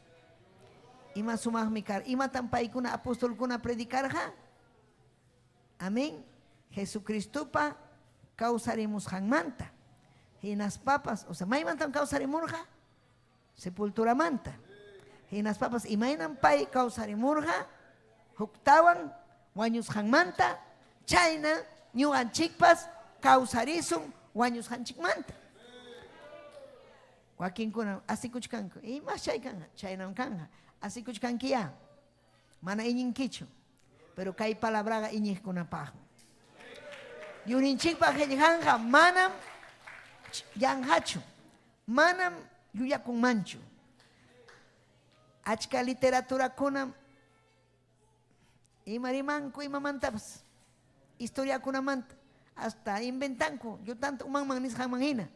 S6: Ima sumaqmi kar. Imatam paykuna apostolkuna predicarqa? Amén. Jesucristopa kawsarimusqanmanta. Hinaspapas, o sea, maymantam kawsarimurqa? Sepulturamanta. Hinaspapas, imaynam pay kawsarimurqa? Huktawan wañusqanmanta, chayna ñuqanchikpas kawsarisun wañusqanchikmanta. Wakinkuna asikuchkanku, imas chay kanqa, chaynam kanqa. Asikuchkankiyá, mana iñinkichu. Pero kay palabraqa iñiqkunapaqmi. Diosninchikpa qillqanqa manam yanqachu, manam llullakunmanchu. Achka literaturakunam ima rimanku imamantapas, historiakunamanta, hasta inventanku llutanta umanman nisqanman hina.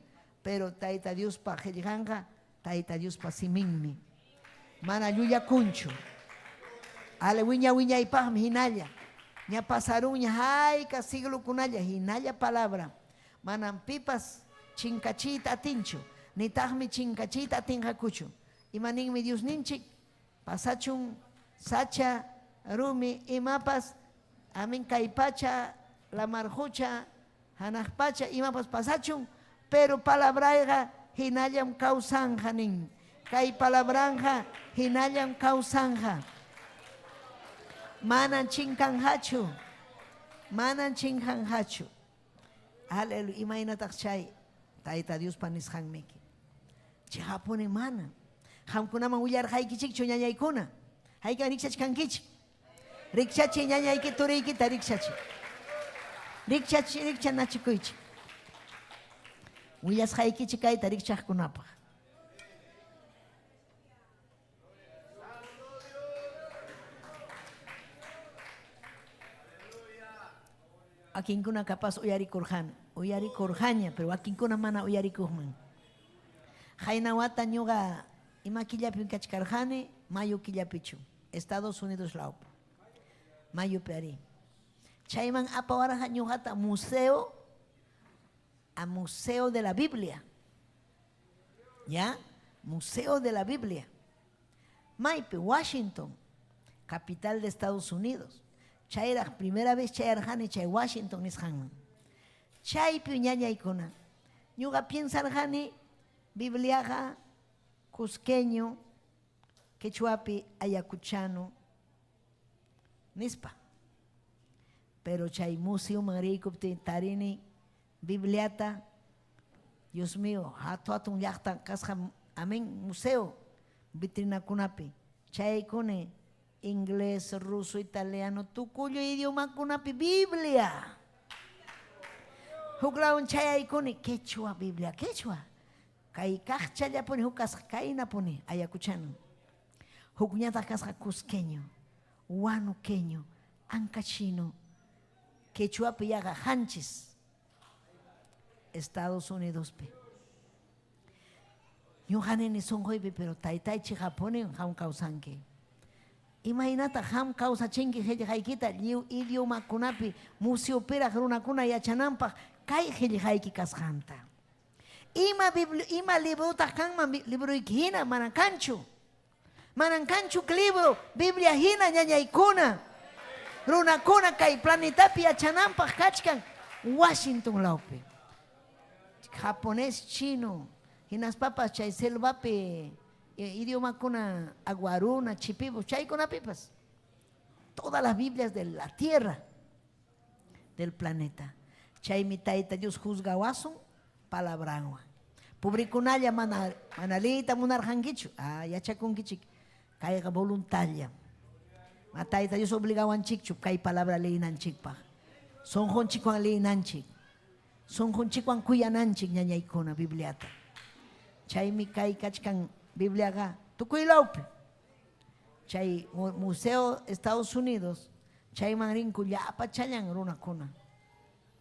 S6: Pero Tayta Diospa qillqanqa Tayta Diospa siminmi. Mana llullakunchu. Ale wiña wiñaypaqmi hinalla. Ña pasarunña hayka siglokunalla hinalla palabra. Manam pipas chinkachiyta atinchu, nitaqmi chinkachiyta atinqakuchu. Ima ninmi Diosninchik? Pasachun sacha, rumi, imapas, amin kay pacha, lamar qucha, hanaq pacha, imapas pasachun, pero palabrayqa hinallam kawsanqa nin. Kay palabranqa hinallam kawsanqa. Manan chinkanqachu. Manan chinkanqachu. Aleluya. Imaynataq chay Tayta Diospa nisqanmiki? Chiqapuni mana. Qamkunaman willarqaykichikchu ñañaykuna. Haykan rikchachkankichik? Rikchachiy ñañayki turiykita rikchachiy. Rikchachi rikchanachikuychik. Willasqaykichik kayta rikchaqkunapaq. Wakinkuna capaz uyarikurqan, uyarikurqaña, pero wakinkuna mana uyarikuqman. Qayna wata ñuqa ima killapim kachkarqani, mayo killapichu, Estados Unidos lawpi. Mayopi arí. Chayman apawarqa ñuqata museo, a Museo de la Biblia. ¿Ya? Museo de la Biblia. Maypi, Washington, capital de Estados Unidos. Chayraq primera vez chayarqani chay Washington nisqanman. Chaypi ñañaykuna. Ñuqa piensarqani Bibliaqa cusqueño, quechuapi ayacuchano nispa. Pero chay museoman riykuptiy tarini Bibliata, Dios mío, hatu hatun llaqta kasqa, amén, museo vitrinakunapi. Chaykuni inglés, ruso, italiano, tukuy idiomakunapi Biblia. Huklawan chayaykuni quechua Biblia, quechua. Kay kaqchallapuni huk kasqa kaynapuni ayacuchano. Hukñataq kasqa cusqueño, huanuqueño, ancachino, quechuapi yaqa qanchis Estados Unidospi. Ñuqa nini sunquypi, pero taytay chiqapuni qam kawsanki. Imaynataq qam kawsachinki qillqaykita lliw idiomakunapi museopiraq runakuna yachananpaq kay qillqayki kasqanta? Ima ima librotaq kanman libroyki hina? Mana kanchu. Manan kanchu libro Biblia hina ñañaykuna. Runakuna kay planetapi yachananpaq kachkan Washington lawpi. Japonés, chino, hinaspapas chay selvapi idiomakuna aguaruna, chipibo, chaykunapipas. Todas las Biblias de la tierra, del planeta. Chaymi Tayta Dios juzgawasun palabranwan. Pobrikunalla mana mana liyta munarqankichu. Ah, yachakunkichik. Kayqa voluntadllam. Ma Tayta Dios obligawanchikchu kay palabra liyinanchikpaq. Sunqunchikwan liyinanchik. Sunqunchikwan kuyananchik ñañaykuna Bibliata. Chaymi kay kachkan Bibliaqa tukuy lawpi. Chay Museo Estados Unidos chayman rinku llapa challan runakuna.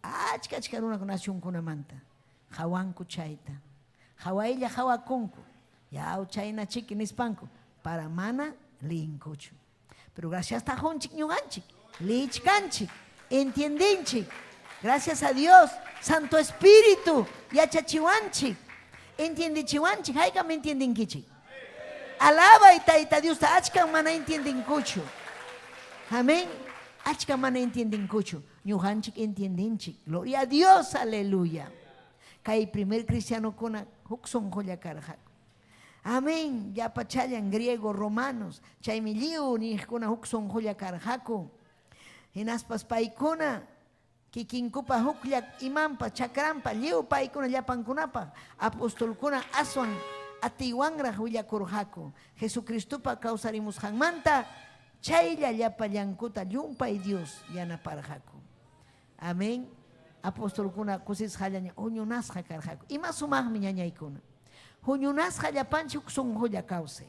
S6: Achka achka runakuna nacionkunamanta qawanku chayta. Qawaylla qawakunku. Yaw chayna chiki nispanku para mana liyinkuchu. Pero graciasta qunchik ñuqanchik, liyichkanchik, entiendinchik. Gracias a Dios, Santo Espíritu yachachiwanchik, entiendichiwanchik. Haykam entiendinkichik? Alabay Tayta Diosta, achkam mana entiendinkuchu. Amén. Achkam mana entiendinkuchu. Ñuqanchik entiendinchik. Gloria a Dios, aleluya. Kay primer cristianokuna huk sunqulla karqaku. Amén. Llapachallan griego, romanos. Chaymi lliw niqkuna huk sunqulla karqaku. Hinaspas paykuna kikinkupa huklla imanpa, chakranpa, lliw paykuna llapankunapaq apostolkuna aswan atiywanraq willakurqaku. Jesucristopa kawsarimusqanmanta chaylla llapallankuta llumpay Dios yanaparqaku. Amén. Apostolkuna kusisqallaña huñunasqa karqaku. Ima sumaqmi ñañaykuna. Huñunasqa llapanchik huk sunqulla kawsay.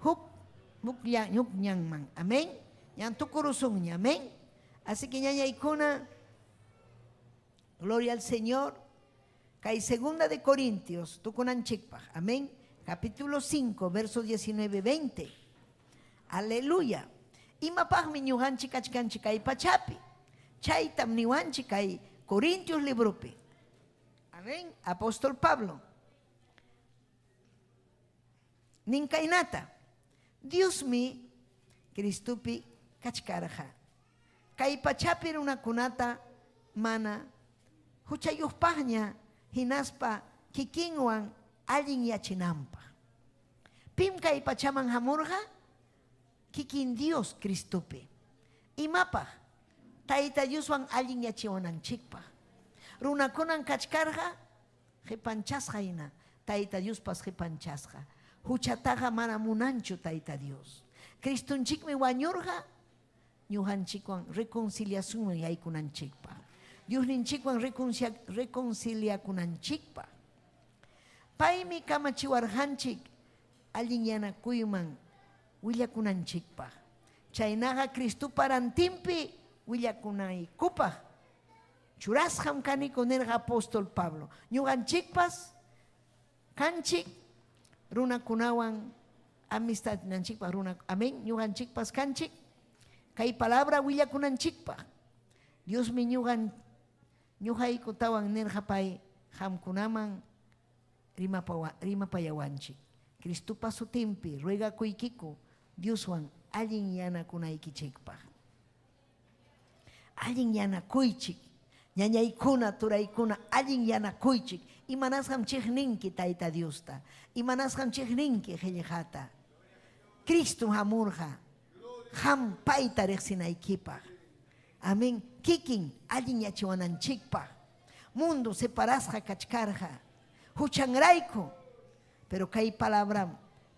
S6: Huk huklla huk ñanman. Amén. Ñan tukurusunña. Amén. Así que ñañaykuna, gloria al Señor. Kay segunda de Corintios, tukunanchikpaq. Amén. Capítulo 5, versos 19, 20. Aleluya. Imapaqmi ñuqanchik kachkanchik kay pachapi? Chaytam niwanchik kay Corintios libropi. Amén. Apóstol Pablo. Nin kaynata. Diosmi Cristopi kachkarqa. Kay pachapi runakunata mana huchayuqpaqña hinaspa kikinwan allinyachinanpaq. Pim kay pachaman hamurqa? Kikin Dios Cristopi. Imapaq? Tayta Dioswan allinyachiwananchikpaq. Runakunan kachkarqa qipanchasqa hina, Tayta Diospas qipanchasqa. Huchataqa mana munanchu Tayta Dios. Cristonchikmi wañurqa ñuqanchikwan reconciliacionman yaykunanchikpaq. Diosninchikwan reconciliakunanchikpaq. Paymi kamachiwarqanchik allinyanakuyman willakunanchikpaq. Chaynaqa Cristopa rantinpi willakunaykupaq churasqam kaniku nirqa apóstol Pablo. Ñuqanchikpas kanchik runakunawan amistadnanchikpaq runa amén ñuqanchikpas kanchik kay palabra willakunanchikpaq. Diosmi ñuqan ñuqaykutawan nirqa pay qamkunaman rimapayawanchik. Cristopa sutinpi ruegakuykiku Dioswan allin yanakunaykichikpaq. Allin yanakuychik. Ñañaykuna, turaykuna, allin yanakuychik. Imanasqam chiqninki Tayta Diosta? Imanasqam chiqninki qillqata? Cristom hamurqa qam payta riqsinaykipaq. Amén. Kikin allinyachiwananchikpaq. Mundo separasqa kachkarqa huchanrayku. Pero kay palabram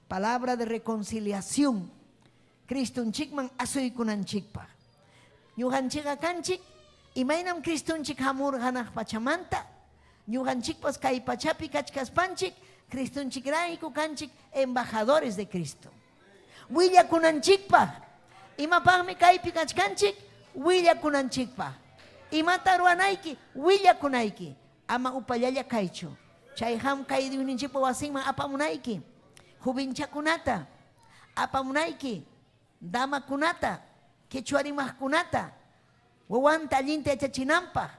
S6: palabra de reconciliación Cristonchikman asuykunanchikpaq. Ñuqanchikqa kanchik, imaynam Cristonchik hamurqa hanaq pachamanta, ñuqanchikpas kay pachapi kachkaspanchik Cristonchikrayku kanchik embajadores de Cristo. Willakunanchikpaq. Imapaqmi kaypi kachkanchik? Willakunanchikpaq. Imata ruwanayki? Willakunayki. Ama upallalla kaychu. Chay ham kay Diosninchikpa wasinman apamunayki. Jovenchakunata apamunayki, damakunata, quechua rimaqkunata, wawanta allinta yachachinanpaq.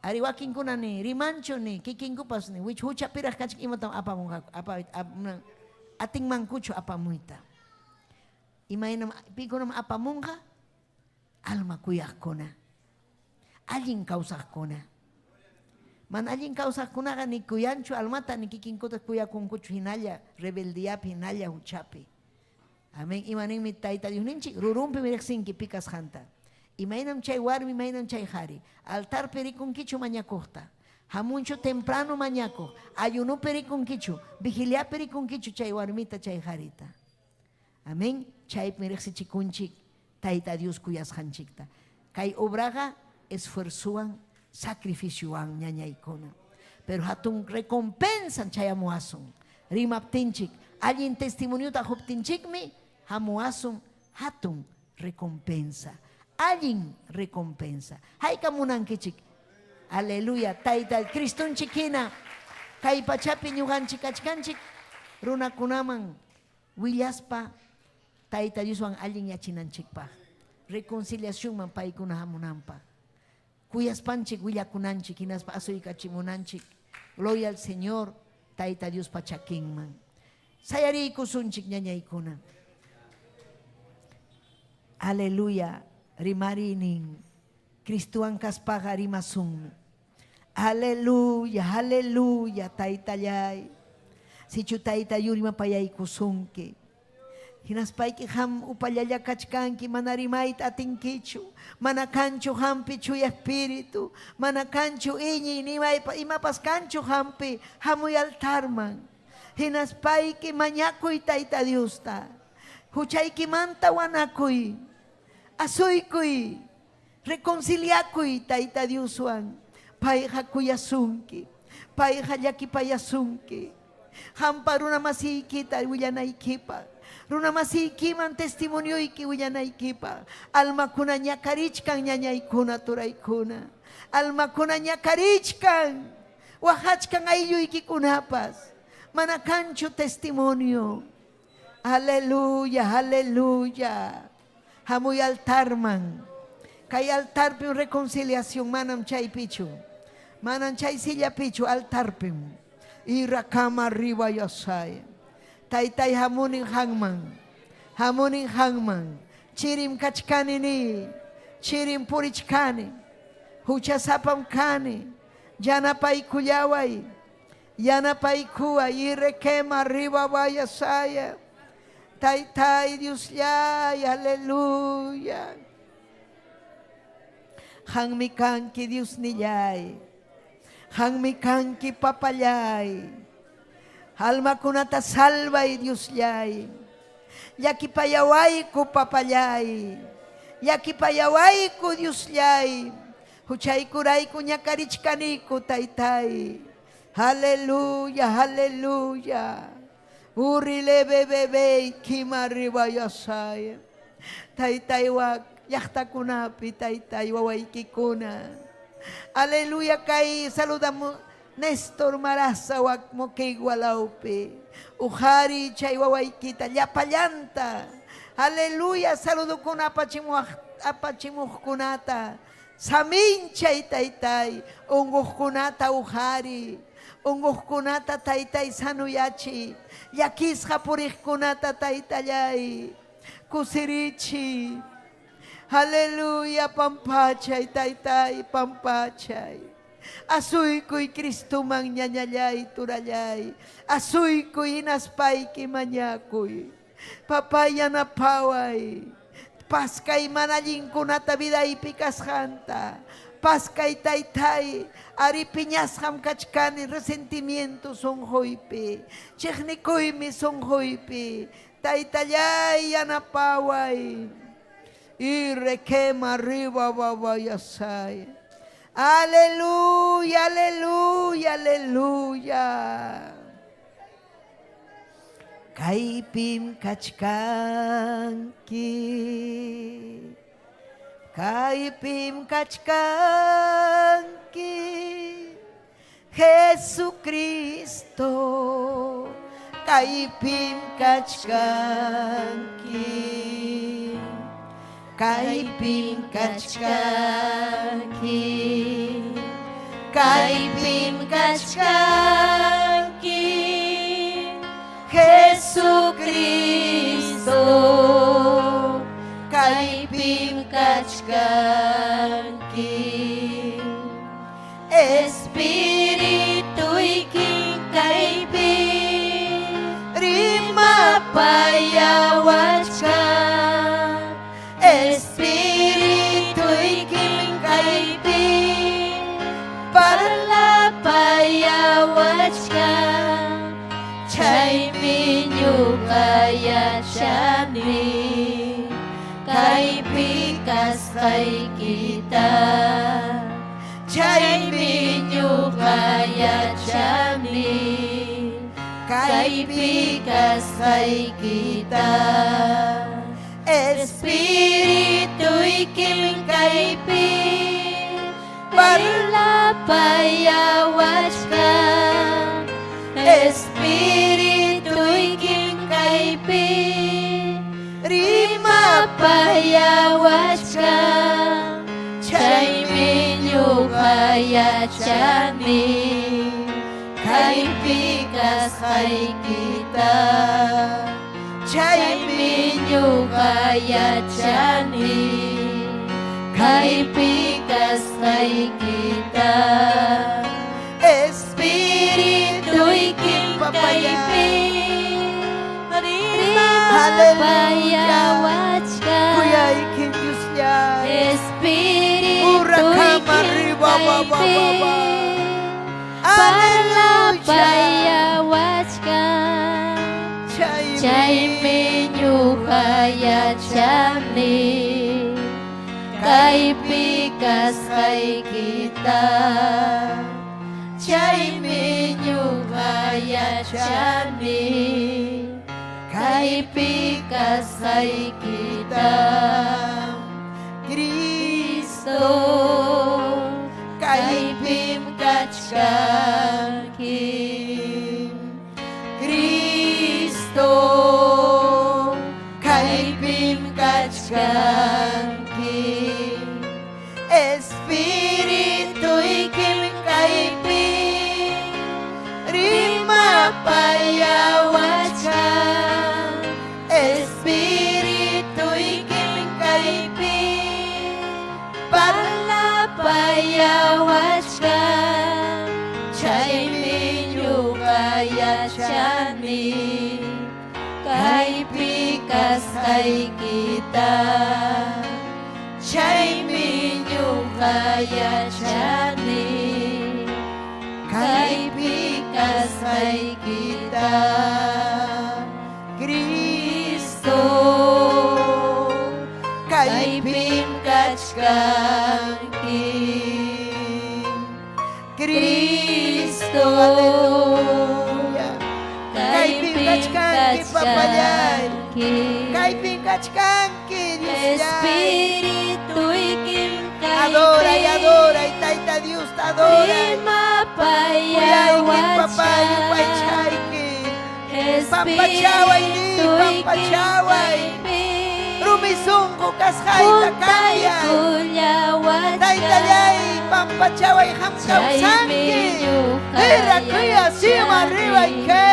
S6: Ari wakinkuna ni rimanchu ni kikinkupas ni wich huchapiraq kachkan imatam apamunqaku apa, atinmankuchu apamuyta. Imaynam pikunam apamunqa? Alma kuyaqkuna, allin kawsaqkuna. Mana allin kawsaqkunaqa ni kuyanchu almata ni kikinkuta kuyakunkuchu hinalla rebeldiapi hinalla huchapi. Amén. Ima ninmi Tayta Diosninchik? Rurunpim riqsinki pi kasqanta. Imaynam chay warmi, imaynam chay qari. Altarpi rikunkichu mañakuqta. Hamunchu temprano mañakuq. Ayunopi rikunkichu, vigiliapi rikunkichu chay warmita, chay qarita. Amén. Chaypim riqsichikunchik Tayta Dios kuyasqanchikta. Kay obraqa esfuerzowan, sacrificiowan ñañaykuna. Pero hatun recompensan chayamuwasun. Rimaptinchik, allin testimoniota quptinchikmi hamuwasun hatun recompensa. Allin recompensa. Hayka munankichik? Aleluya. Tayta Cristonchik hina kay pachapi ñuqanchik kachkanchik runakunaman willaspa Tayta Dioswan allinyachinanchikpaq, reconciliacionman paykuna hamunanpaq. Kuyaspanchik willakunanchik hinaspa asuykachimunanchik Gloria al Señor Tayta Diospa chakinman. Sayariykusunchik ñañaykuna. Aleluya, rimariynin Cristowan kaspaqa rimasunmi. Aleluya, aleluya, Taytallay. Sichu Tayta yurimapayaykusunki. Hinaspayki qam upallalla kachkanki, mana rimayta atinkichu, mana kanchu qampi Chuya Espíritu, mana kanchu iñiy ni imapas kanchu qampi, hamuy altarman. Hinaspayki mañakuy Tayta Diosta. Huchaykimanta wanakuy, asuykuy, reconciliakuy Tayta Dioswan. Payqa kuyasunki, payqa llakipayasunki. Qampa runa masiykita willanaykipaq, runa masiykiman testimonioyki willanaykipaq. Almakuna ñakarichkan ñañaykuna, turaykuna. Almakuna ñakarichkan, waqachkan aylluykikunapas. Mana kanchu testimonio. Aleluya, aleluya. Hamuy altarman. Kay altarpim reconciliación, manam chaypichu. Manam chay sillapichu, altarpim. Irakama arriba yasay. Taytay hamunin hanman. Hamunin hanman. Chirim kachkani ni. Chirim purichkani. Huchasapam kani. Yanapaykullaway. Yanapaykuway. Irekema arriba vayasaya. Taytay Diosllay, aleluya. Qanmi kanki Diosnillay. Qanmi kanki papallay. Almakunata salvay Diosllay. Llakipayawayku papallay. Llakipayawayku Diosllay. Huchaykurayku ñakarichkaniku taytay. Aleluya, aleluya. Urile bebebe kima ribayasay. Taytay wak llaqtakunapi taytay wawaykikuna. Aleluya kay saludamo Néstor Maraza wak Moquegua lawpi. Uqari chay wawaykita llapallanta. Aleluya saludukuna apachimuq apachimuqkunata. Saminchay taytay unquqkunata uqari. Unquqkunata taytay sanuyachiy. Llakisqa puriqkunata taytallay Kusirichiy. Aleluya pampachay taytay pampachay. Asuykuy Cristoman ñañallay, turallay. Asuykuy hinaspayki mañakuy. Papay yanapaway. Paskay mana allinkunata vidaypi kasqanta. Paskay taytay, ari piñasqam kachkani resentimiento sunquypi. Chiqnikuymi sunquypi. Taytallay yanapaway. Y requema arriba babayasay. Aleluya, aleluya, aleluya. Kaypim kachkanki. Kaypim kachkanki. Jesucristo. Kaypim kachkanki. Kaypim kachkanki. Kaypim kachkanki.
S5: Jesucristo. Kaypim kachkanki. Espirituykim kaypi rimapayawachkan. Espirituykim kaypi parlapayawachkan. Chaymi ñuqa yachani kaypi kasqaykita. Chaymi ñuqa yachani kaypi kasqaykita. Espirituykim kaypi parlapayawachkan. Espirituykim kaypi rimapayawachkan. Chaymi ñuqa yachani kaypi kasqaykita. Chaymi ñuqa yachani kaypi kasqaykita. Espirituykim kaypi rimapayawachkan.
S6: Kuyaykim Diosllay.
S5: Espirituykim
S6: arriba, ba, ba,
S5: kaypi
S6: ba, ba. Aleluya.
S5: parlapayawachkan. Chaymi ñuqa yachani kaypi kasqaykita. Chaymi ñuqa yachani kaypi kasqaykita.
S6: Cristo.
S5: Cristo, kaypim kachkanki. Cristo, kaypim kachkanki.
S6: Espirituykim
S5: kaypi rimapayawachkan. Espirituykim kaypi parlapayawachkan. Chaymi ñuqa yachani kaypi kasqaykita. Chaymi ñuqa yachani kaypi kasqaykita.
S6: Cristo.
S5: Cristo,
S6: Kaypim
S5: kaypim kachkanki.
S6: Cristo.
S5: Cristo,
S6: Aleluya. Kaypim
S5: kaypim
S6: kachkanki, papallay.
S5: kachkanki.
S6: Kaypim kachkanki, Diosllay.
S5: Espirituykim
S6: Adoray,
S5: kaypi
S6: adoray, Tayta Dios, adoray. Kuyayki, papay,
S5: rimapayawachkan.
S6: yupaychayki. Pampachaway ni,
S5: Espirituykim
S6: pampachaway.
S5: kaypi
S6: Rumi sunqu kasqayta cambiay. Taytallay,
S5: juntaykullawachkan.
S6: pampachaway qam
S5: Chaymi
S6: kawsanki.
S5: ñuqa
S6: Hira kuya sima arriba
S5: yachani
S6: ke.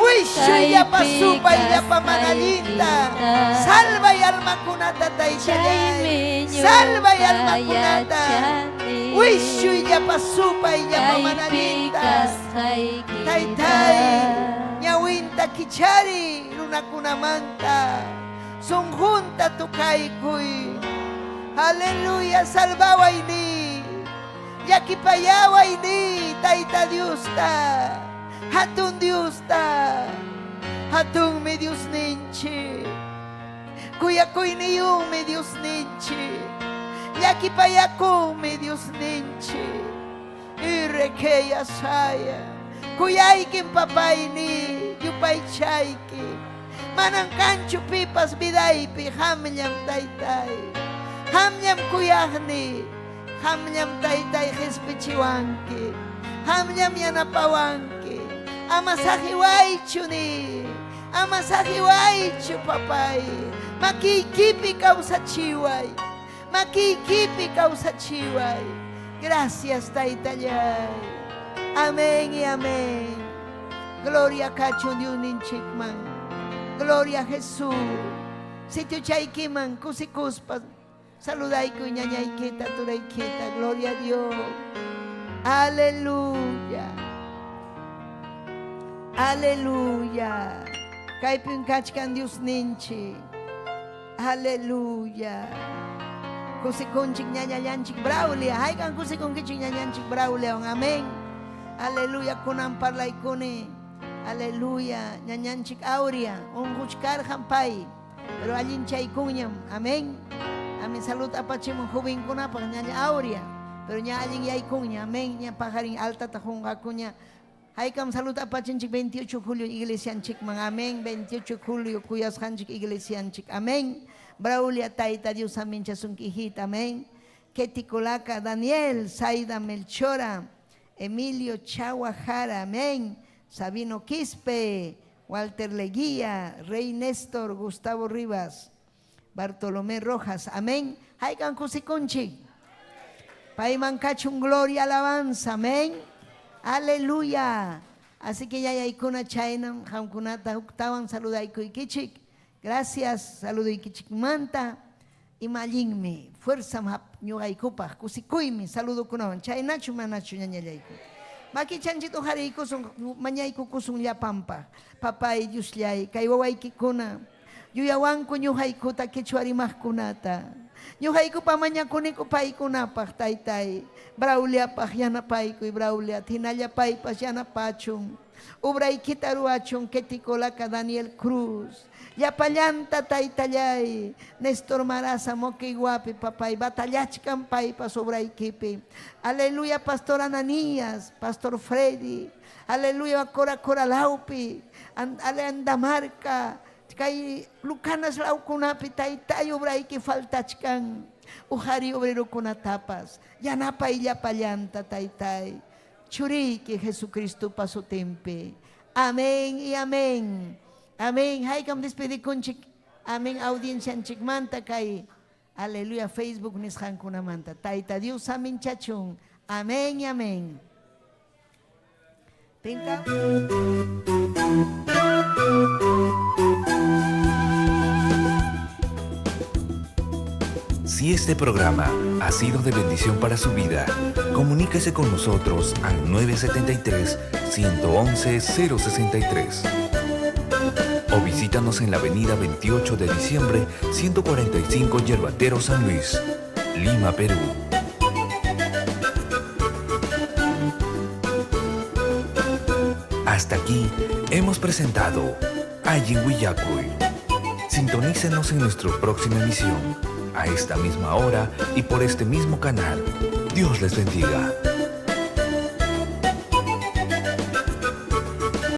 S6: Wishuy llapa
S5: kaypi
S6: supay llapa manallinta.
S5: kasqaykita.
S6: Salvay almakunata taytallay.
S5: Chaymi
S6: Salvay
S5: ñuqa
S6: almakunata.
S5: yachani.
S6: Wischuy llapa supay llapa mana
S5: Kaypi
S6: allinta.
S5: kasqaykita.
S6: Taytay, ñawinta kichari runakunamanta. Sunqunta tukaykuy. Aleluya, salvaway ni. Llakipayaway ni, Tayta Diosta. Hatun Diosta. Hatunmi Diosninchik. Kuyakuyniyuqmi Diosninchik. Llakipayakuqmi Diosninchik. Irrequeyasaya. Kuyaykim papayni, yupaychayki. Manam kanchu pipas vidaypi, qamllam taytay. Qamllam kuyaqni, qamllam taytay qispichiwanki. Qamllam yanapawanki. Ama saqiwaychu ni. Ama saqiwaychu papay. Makiykipi kawsachiway. Makiykipi kawsachiway. Gracias taytallay. Amén y amén. Gloria kachun Diosninchikman. Gloria a Jesús. Sitiochaykiman kusikuspa saludaykuy ñañaykita turaykita. Gloria a Dios. Aleluya. Aleluya. Kaypim kachkan Diosninchik. Aleluya. Kusikunchik ñañallanchik Braulia. Haykan kusikunkichik ñañanchik Braulia. Amén. Aleluya. Kunan parlaykuni. Aleluya. Ñañanchik Aurea. Unquchkarqan pay. Pero allinchaykunñam. Amén. Amén. Salud apachimun jovenkunapaq ñaña Aurea. Pero ña allin yaykunña. Amén. Ña pajarin altata qunqakuña. Haykam salud apachinchik 28 de julio iglesianchikman. Amén. 28 de julio kuyasqanchik iglesianchik. Amén. Braulia Tayta Dios aminchasunki hijita. Amén. Ketty Colaca, Daniel, Zaida Melchora, Emilio Chagua Jara. Amén. Sabino Quispe, Walter Leguía, Rey Néstor, Gustavo Rivas, Bartolomé Rojas. Amén. Haykan kusikunchik. Payman kachun gloria, alabanza. Amén. Aleluya. Así que yayaykuna chaynam qamkunata huktawan saludaykuykichik. Gracias, saluduykichikmanta. Ima allinmi, fuerzam ñuqaykupaq, kusikuymi saludukunawan. Chaynachu manachu ñañallayku. Makichanchik uqariykusun, mañaykukusun llapanpaq. Papay Diosllay, kay wawaykikuna, yuyawanku ñuqaykuta quechua rimaqkunata. Ñuqaykupa mañakuniku paykunapaq, taytay. Brauliapaq yanapaykuy, Braulia, hinalla paypas yanapachun. Ubraykita ruwachun, Ketty Colaca, Daniel Cruz. Llapallanta taytallay, Néstor Maraza, Moqueguapi, papay, batallachkan paypas ubraykipi. Aleluya, Pastor Ananías, Pastor Freddy. Aleluya, Cora Cora Laupi, Andamarca. Kay Lucanas lawkunapi taytay ubrayki faltachkan. Uqariy obrerokunatapas. Yanapay llapallanta taytay. Churiyki Jesucristopa sutinpi. Amén y amén. Amén. Haykam despedikunchik. Amén. Audiencianchikmanta kay. Aleluya. Facebook nisqankunamanta. Tayta Dios aminchachun. Amén y amén. Pinka.
S1: Si este programa ha sido de bendición para su vida, comuníquese con nosotros al 973 111 063. O visítanos en la avenida 28 de diciembre, 145 Yerbatero San Luis, Lima, Perú. Hasta aquí hemos presentado Allin Willakuy. Sintonícenos en nuestra próxima emisión, a esta misma hora y por este mismo canal. Dios les bendiga.